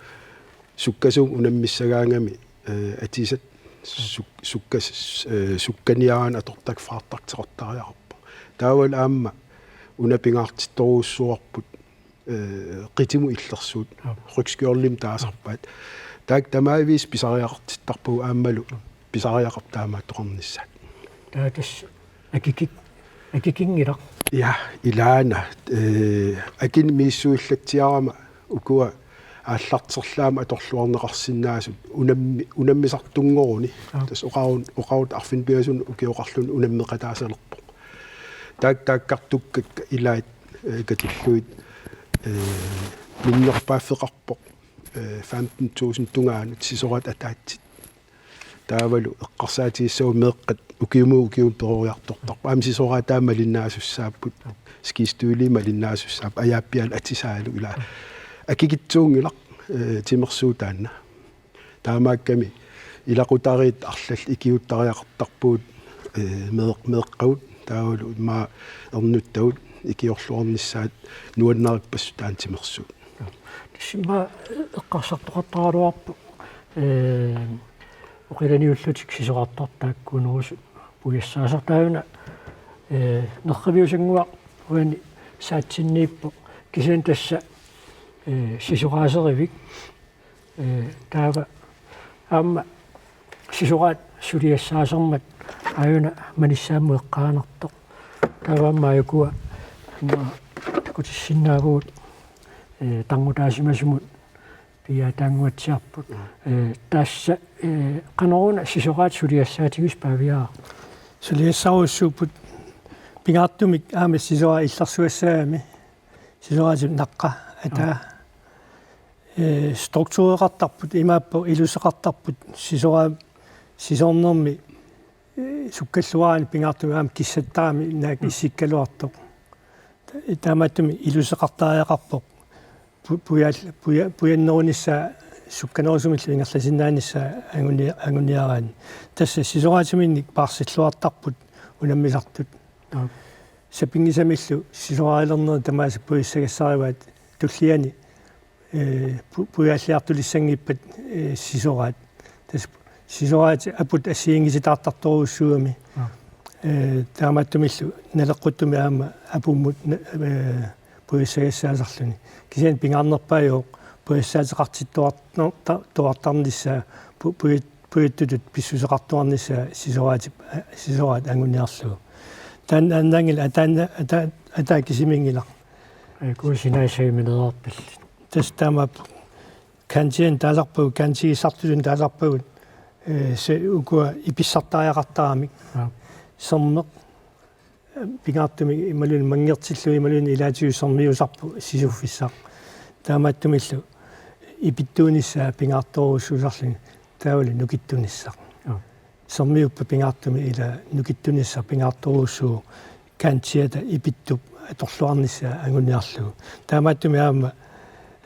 sukkasuumik unammissagaangami, eh, atisat suk-, sukkas-, eh, sukkaniaraanni atortakkaartarteqartariaqarpoq. Taavalu aamma una pingaartittorujussuarput, eh, qitimut illersuut, Aap. Rygskjoldimik taasarpaat. Taakku tamaavisa pisariaqartittarpagut aammalu pisariaqartoq taamaattoqarnissaat. Taava tassa akikik-, akikinngilaq. Ja, ilaana, eh, akinik misissuillatsiarama ukua aallarterlaamik atorluarneqarsinnaasut unammi-, unammisartunngoruni. Aap. Tassa oqarun-, oqarutta arfineq-pingasunut ukioqarluni unammeqataasalerpoq. Taak-, taakkartukkakka ilaat, eh, katillugit, eh, minnerpaaffeqarpoq, eh, femten tusind tungaanut sisoraat ataatsit. Taavalu eqqarsaatigissagutsigu meeqqat ukiumut ukiumut peroriartortarput. Aamma sisoraat taama malinnaasussapput. Skistøvlii malinnaasussapput. Ajaappialu atisaalu ilaa. Akikitsuunngilaq, eh, timersuut taanna. Taamaakkami ilaqutariit arlallit ikiuuttariaqartarpugut, eh, meeq-, meeqqavut taavalu immaqa ernuttavut ikiorluarnissaat nuannarippassuk taanna timersuut. Tassa immaqa eqqarsartoqartaraluarpoq, eh, oqilaniullutik sisorartartut taakkuunerusut pujassaasartut, taanna, eh, nerriviusannguaq uani saatsinniippoq kisianni tassa, eh, sisoraaserivik. Eh, taava aamma sisoraat suliassaasermat aajuna manissaamut eqqaanartoq. Taava aamma ajukua aamma takutissinnaavugut, eh, tarnutaasimasumut piiaataannguatsiarput. Eh, tassa, eh, qanoruna sisoraat suliassaatigisoq Paaviaaq? Suliassarujussuupput pingaartumik aamma sisoraat illersugassaagami. Sisoraatip naqqa ataa. Aap. Eh, struktureqartarput, imaappoq iluseqartarput, sisoraa-, sisornermi, eh, sukkalluaraanni pingaartumik aamma kissattarami naak Mm. issikkaluartoq. Ta-, taamaattumik iluseqartariaqarpoq. Pu-, pujaal-, puja-, pujannerunissaa sukkanerusumillu ingerlasinnaanissaa anguni-, anguniaraanni. Tassa sisoraatiminnik paarsilluartarput unammisartut. Aap. Sapinngisamillu sisoraaliornerit tamaasa pujassagassarivaat tulliani, eh, pu-, pujaalliartulissanngippat, eh, sisoraat. Tassa sisoraat aput assigiinngitsitaartartorujussuugami. Aap. Eh, taamaattumillu naleqquttumi aamma apummut na-, eh, pujassagassaasarluni. Kisianni pingaarnerpaajuvoq pujassaateqartittuartar-, ta-, tuartarnissaa pu-, pujat-, pujattutut pissuseqartuarnissaa sisoraatip, sisoraat anguniarlugu. Taanna annaanngilaq ataanna, ata-, ataa kisimiinngilaq. Ajuku sinaassagimineraarpallit. Tassa taamaappoq. Kantiani taasarpagut, kantigissartutut taasarpagut, eh, se ukua ipissartariaqartaramik. Aap. Sermeq, pingaartumik imaluunniit manngertillugu imaluunniit ilaatigut sermiusarpoq sisuffissaq. Taamaattumillu ipittuunissaa pingaartorujussuusarluni taavalu nukittunissaq. Aap. Sermiuppat pingaartumik ila nukittunissaq pingaartorujussuuvoq kantiata ipittup atorluarnissaa anguniarlugu. Taamaattumik aamma,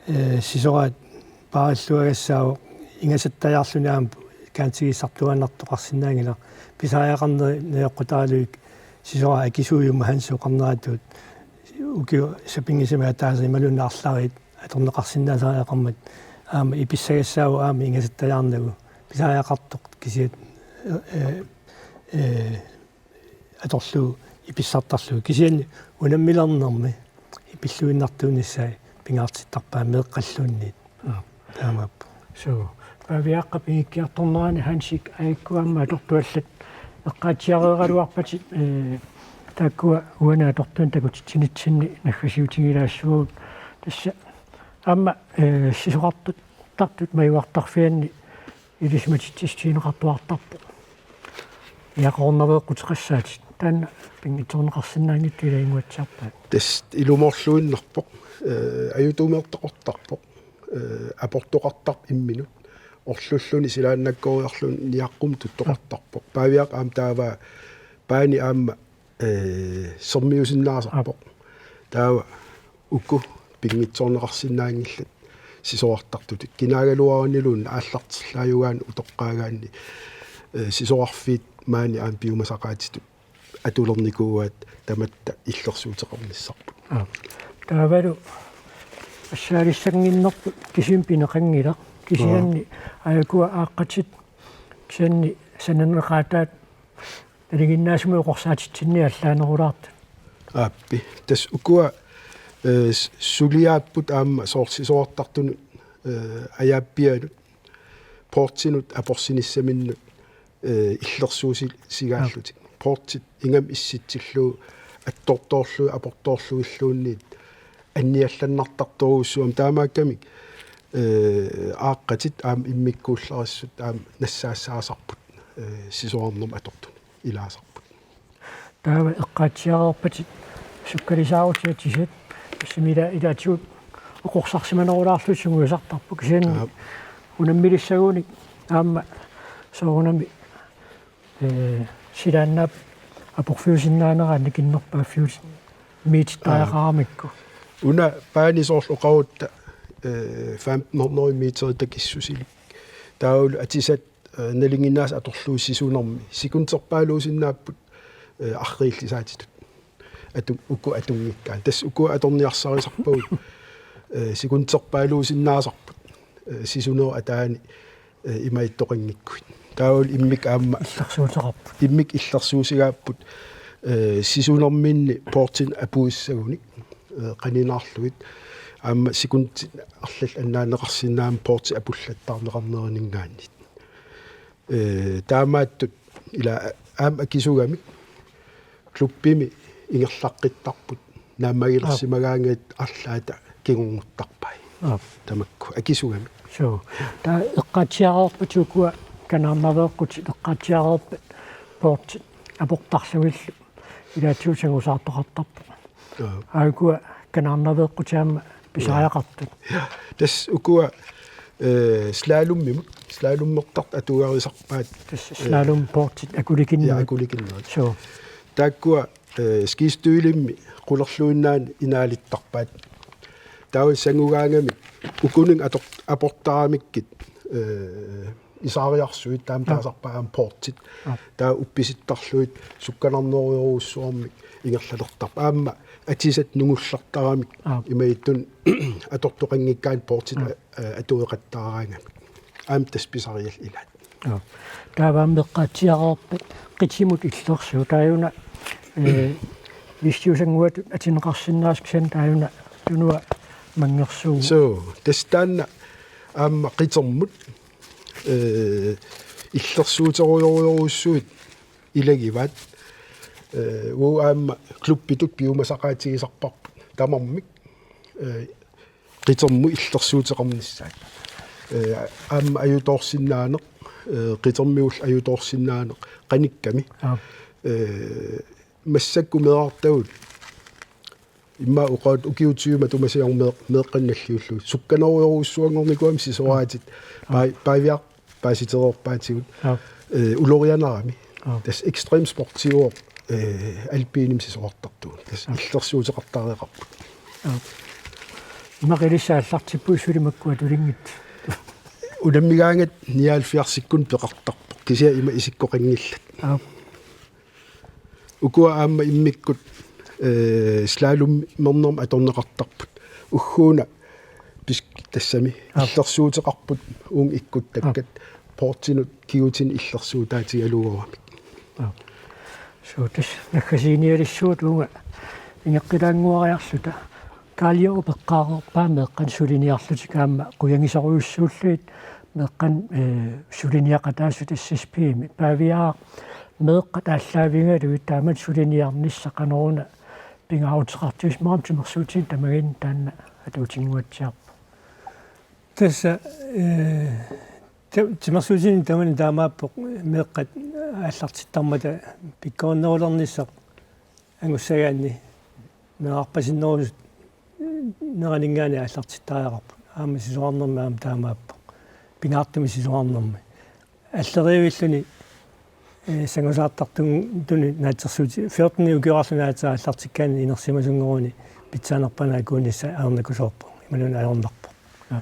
eh, sisoraat paarilluagassaavoq ingasattajaarluni aamma kantigissartuaannartoqarsinnaanngilaq. Pisariaqarneri najoqqutaralugit sisoraat akisuujummat Hansi oqarneratut ukioq sapinngisamik ataaseq imaluunniit arlallit atorneqarsinnaasariaqarmat aamma ipissagassaavoq aamma ingasattajaarnagu pisariaqartoq kisiat, eh, eh, atorlugu ipissartarlugu. Kisianni unammilernermi ipilluinnartuunissaa pingaartittarpaa meeqqalluunniit. Aap. Taamaappoq. Suu. Paaviaqqap inngikkiartornerani Hansip aajukua aamma atortuallat eqqaatsiareeraluarpatit, eh, taakkua uani atortunik takutitsinitsinni naggasiutigilaassavagut. Tassa aamma, eh, sisorartut, tartut majuartarfianni ilisimatitsissutigineqartuartarpoq. Iaqornaveeqquteqassaatit. Taanna pinngitsoorneqarsinnaanngitsoq ilaginnguatsiarpaat. Tassa ilumoorluinnarpoq. Eh, ajutuumeertoqartarpoq. Eh, aportoqartarpoq imminut. Orlulluni silaannakkooriarluni niaqqumut tuttoqartarpoq. Paaviaq aamma taava paani aamma, eh, sermiusinnaasarpoq. Taava uku pinngitsoorneqarsinnaanngillat sisorartartutut. Kinaagaluaruniluunniit aallartillaajugaanni utoqqaagaanni, eh, sisorarfiit maani aamma piumasaqaatitut atulernikuuaat tamatta illersuuteqarnissarput. Aap. Taavalu assaalissanginnerput kisimi pineqanngilaq. Kisianni Aap. Aajukua aaqqatit kisianni sananeqaataat nalinginnaasumik oqorsaatitsinni allaanerulaartut. Aappi. Tassa ukua, eh, s-, suliaapput aamma soorlu sisorartartunut, eh, ajaappianut, poortinut aporsinissaminnut, eh, illersuusi-, sigaallutik. Aap. Poortit ingammik issitsillugu attortoorlugit aportoorlugilluunniit anniallannartartorujussuummata taamaakkamik, eh, aaqqatit aamma immikkuullarissut aamma nassaassaasarput, eh, sisorarnermut atortunik ilaasarput. Taava eqqaatsiareerpatit sukkalisaarutit atisat, tassami ila-, ilaatigut oqorsarsimanerulaarlutik sungiusartarput kisianni Aap. Unammilissagunik aamma soorunami, eh, silaannaap aporfiusinnaaneraanni kinnerpaaffiutit miitittariaqaramikku. Aap. Una paani soorlu oqarutta, eh, femten hundrede meterit takissusilik. Taavalu atisat, eh, nalinginnaasut atorlugit sisunermi. Sekunderpaaluusinnaapput, eh, arriillisaatitut. Atu-, uku atunngikkaat. Tassa uku atorniarsarisarpagut, eh, sekunderpaaluusinnaasarput. Eh, sisunerup ataani, eh, imaattoqanngikkuit. Taavalu immikkut aamma Illersuuteqarput. Immikkut illersuusigaapput, eh, sisunerminni poortinut apuissagunik, eh, qaninaarlugit. Aamma sekundit arlallit annaanneqarsinnaammat poortit apullattaarneqarnerinninngaanniit. Eh, taamaattut ila aamma akisugamik klubbimi ingerlaqqittarput naammagilersimagaangatta arlaata kingornuttarpai. Aap. Tamakku akisugamik. Suu. Taava eqqaatsiareerpat ukua kanaarnaveeqqutit eqqaatsiareerpat poortit aportarlugillu ilaatigut sangusaartoqartarput. Aap. Aajukua kanaarnaveeqqutit aamma pisariaqartut. Ja. Tassa ukua, eh, slalommimut, slalommertartut atugarisarpaat. Tassa slalompoortit akulikinnerit. Ja, akulikinnerit. Suu. Taakkua, eh, skistøvlimmi qulerluinnaani inaalittarpaat. Taava sangugaangamik ukunik ator-, aportaramikkit, eh, isaariarsuit taama Aap. Taasarpaat aamma poortit. Aap. Taava uppisittarlugit sukkanarnerujorujussuarmik ingerlalertarput. Aamma atisat nungullartaramik Aap. Imaattunik atortoqanngikkaanni poortit Aap. A-, a-, atueqattaaraangamik. Aamma tassa pisariallit ilaat. Aap. Taava aamma eqqaatsiareerpat qitimut illersuut taajuna, eh, vistiusannguatut atineqarsinnaasoq kisianni taajuna tunua manngersuuvoq. Suu, tassa taanna aamma qitermut, eh, illersuuterujorujorujussuit ilagivaat. Eh, uagut aamma klubbitut piumasaqaatigisarparput tamarmik, eh, qitermut illersuuteqarnissaat. Eh, aamma ajutoorsinnaaneq, eh, qitermigullu ajutoorsinnaaneq qanikkami. Aap. Eh, massakkut meerartagut immaqa oqartut ukiut tyve matuma siorna meeq-, meeqqat nalliullugit. Sukkanerujorujussuanngornikuugamik sisoraatit. Aap. Paa-, Paaviaq paasitereerpaatigut. Aap. Eh, ulorianarami. Aap. Tassa ekstremsportiuvoq, eh, alpinimik sisorartartugut. Tassa Aap. Illersuuteqartareqarput. Aap. Immaqa ilissi aallartippugut suli makkua tulinngit. Unammigaangatta nioghalvfjerdsikkunni peqartarpoq. Kisianni ima isikkoqanngillat. Aap. Ukua aamma immikkut, eh, slalommernermut atorneqartarput. Ugguuna pis-, tassami Aap. Illersuuteqarput uunga ikkuttakkat Aap. Poortinut kigutinik illersuutaatigaluaramik. Aap. Suu tassa naggasiginialissuugut uunga ingeqqilaannguariarluta. Kaaliup eqqaareerpaa meeqqanik suliniarlutik aamma qujagisorujussuullugit meeqqanik, eh, suliniaqataasut S S P-mi. Paaviaaq meeqqat aallaavigalugit taamatut suliniarnissaq qanoruna pingaaruteqartigisimavit timersuutinik tamaginnik taanna atuutinnguatsiarpoq. Tassa, eh, ta-, timersuutinik tamanik taamaappoq meeqqat aallartittarmata pikkorinnerulernissaq angussagaanni meerarpasinnerusut neraninngaanniit aallartittariaqarput. Aamma sisorarnermi aamma taamaappoq. Pingaartumik sisorarnermi. Alleriivilluni, eh, sangusaartartuni naatsorsuuti-, fjorten ukioqarluni aatsaat aallartikkaanni inersimasunngoruni pitsaanerpaanut akuunissaq ajornakusoorpoq. Imaluunniit ajornarpoq.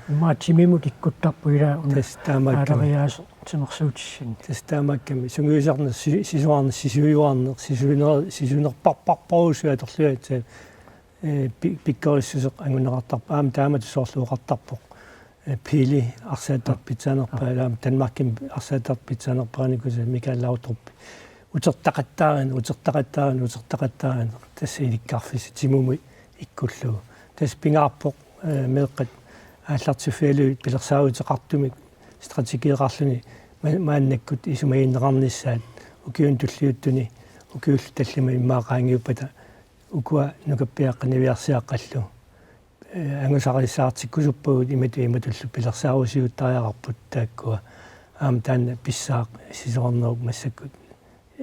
Immaqa timimut ikkuttarpoq ilaa una. Tassa taamaakkami. Aalariaaseq timersuutissinni. Tassa taamaakkami. Sungiusarneq, si-, sisorarneq, sisujuarneq, sisuner-, sisunerparparparujussuit atorluaatsaat, eh, pi-, pikkorissuseq anguneqartarpoq. Aamma taamatut soorlu oqartarpoq. Eh, Pele arsaattartut pitsaanerpaat, aamma Danmarkimi arsaattartut pitsaanerpaanikuusut Michael Laudrup. Utertaqattaarneq, utertaqattaarneq, utertaqattaarneq. Tassa ilikkarfissaq timumut ikkullugu. Tassa pingaarpoq, eh, meeqqat aallartiffigalugit pilersaaruteqartumik strategeqarluni ma-, maannakkut isumagineqarnissaat ukiuni tulliuttuni ukiullu tallimat immaqa qaangiuppata ukua nukappiaqqat niviarsiaqqallu, eh, angusarissaartikkusuppagut imatut imatullu pilersaarusiuttariaqarput taakkua aamma taanna pissaaq sisorarnerup massakkut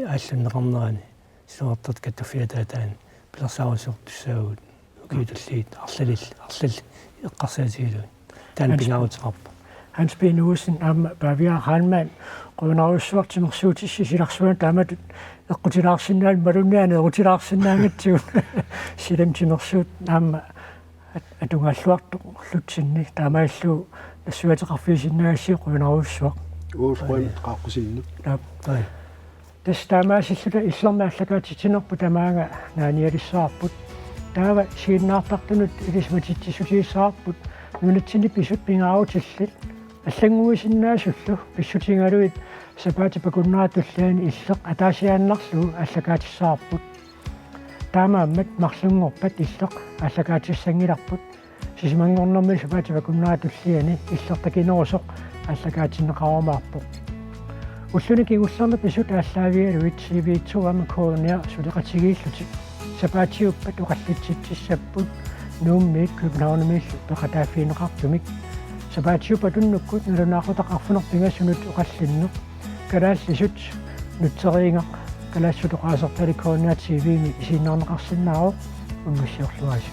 aallunneqarnerani sisorartartut kattuffiataataani pilersaarusiortussaavugut ukiut tulliit arlallit arlallit eqqarsaatigalugit. Taanna Hans pingaaruteqarpoq. Hans P. Olsen aamma Pavia Hanman qujanarujussuaq timersuutissi silarsuanut taamatut eqqutilaarsinnaaneq imaluunniit aneerutilaarsinnaagatsigut silam timersuut aamma at-, atugaalluartoq lutsinni taamaallu nassuiateqarfigisinnaagassiuk qujanarujussuaq. Uus qujan qaaqqusinnut. Taap. Ai. Tassa taamaasilluta illermi aallakaatitsinerput tamaanga naanialissavarput. Taava isiginnaartartunut ilisimatitsissutigissavarput nunatsinni pisut pingaarutillit allannguisinnaasullu pissutigalugit sapaatip akunnera tulliani illeq ataasiaannarlugu aallakaatissavarput. Taamaammat marlunngorpat illeq aallakaatissanngilarput. Sisamanngornermi sapaatip akunnera tulliani illertakinerusoq aallakaatinneqarumaarpoq. Ulluni kingullerni pisut aallaavigalugit C V to aamma K N R suleqatigiillutik sapaatiuppat oqallitsitsissapput Nuummiit Københavnimiillu peqataaffigineqartumik. Sapaatiuppat unnukkut nalunaaqutaq arfineq-pingasunut oqallinneq kalaallisut nutseriigaq kalaallisut oqaasertalik K N R T V-mi isiginnaarneqarsinnaavoq, unnussiorluaritsi.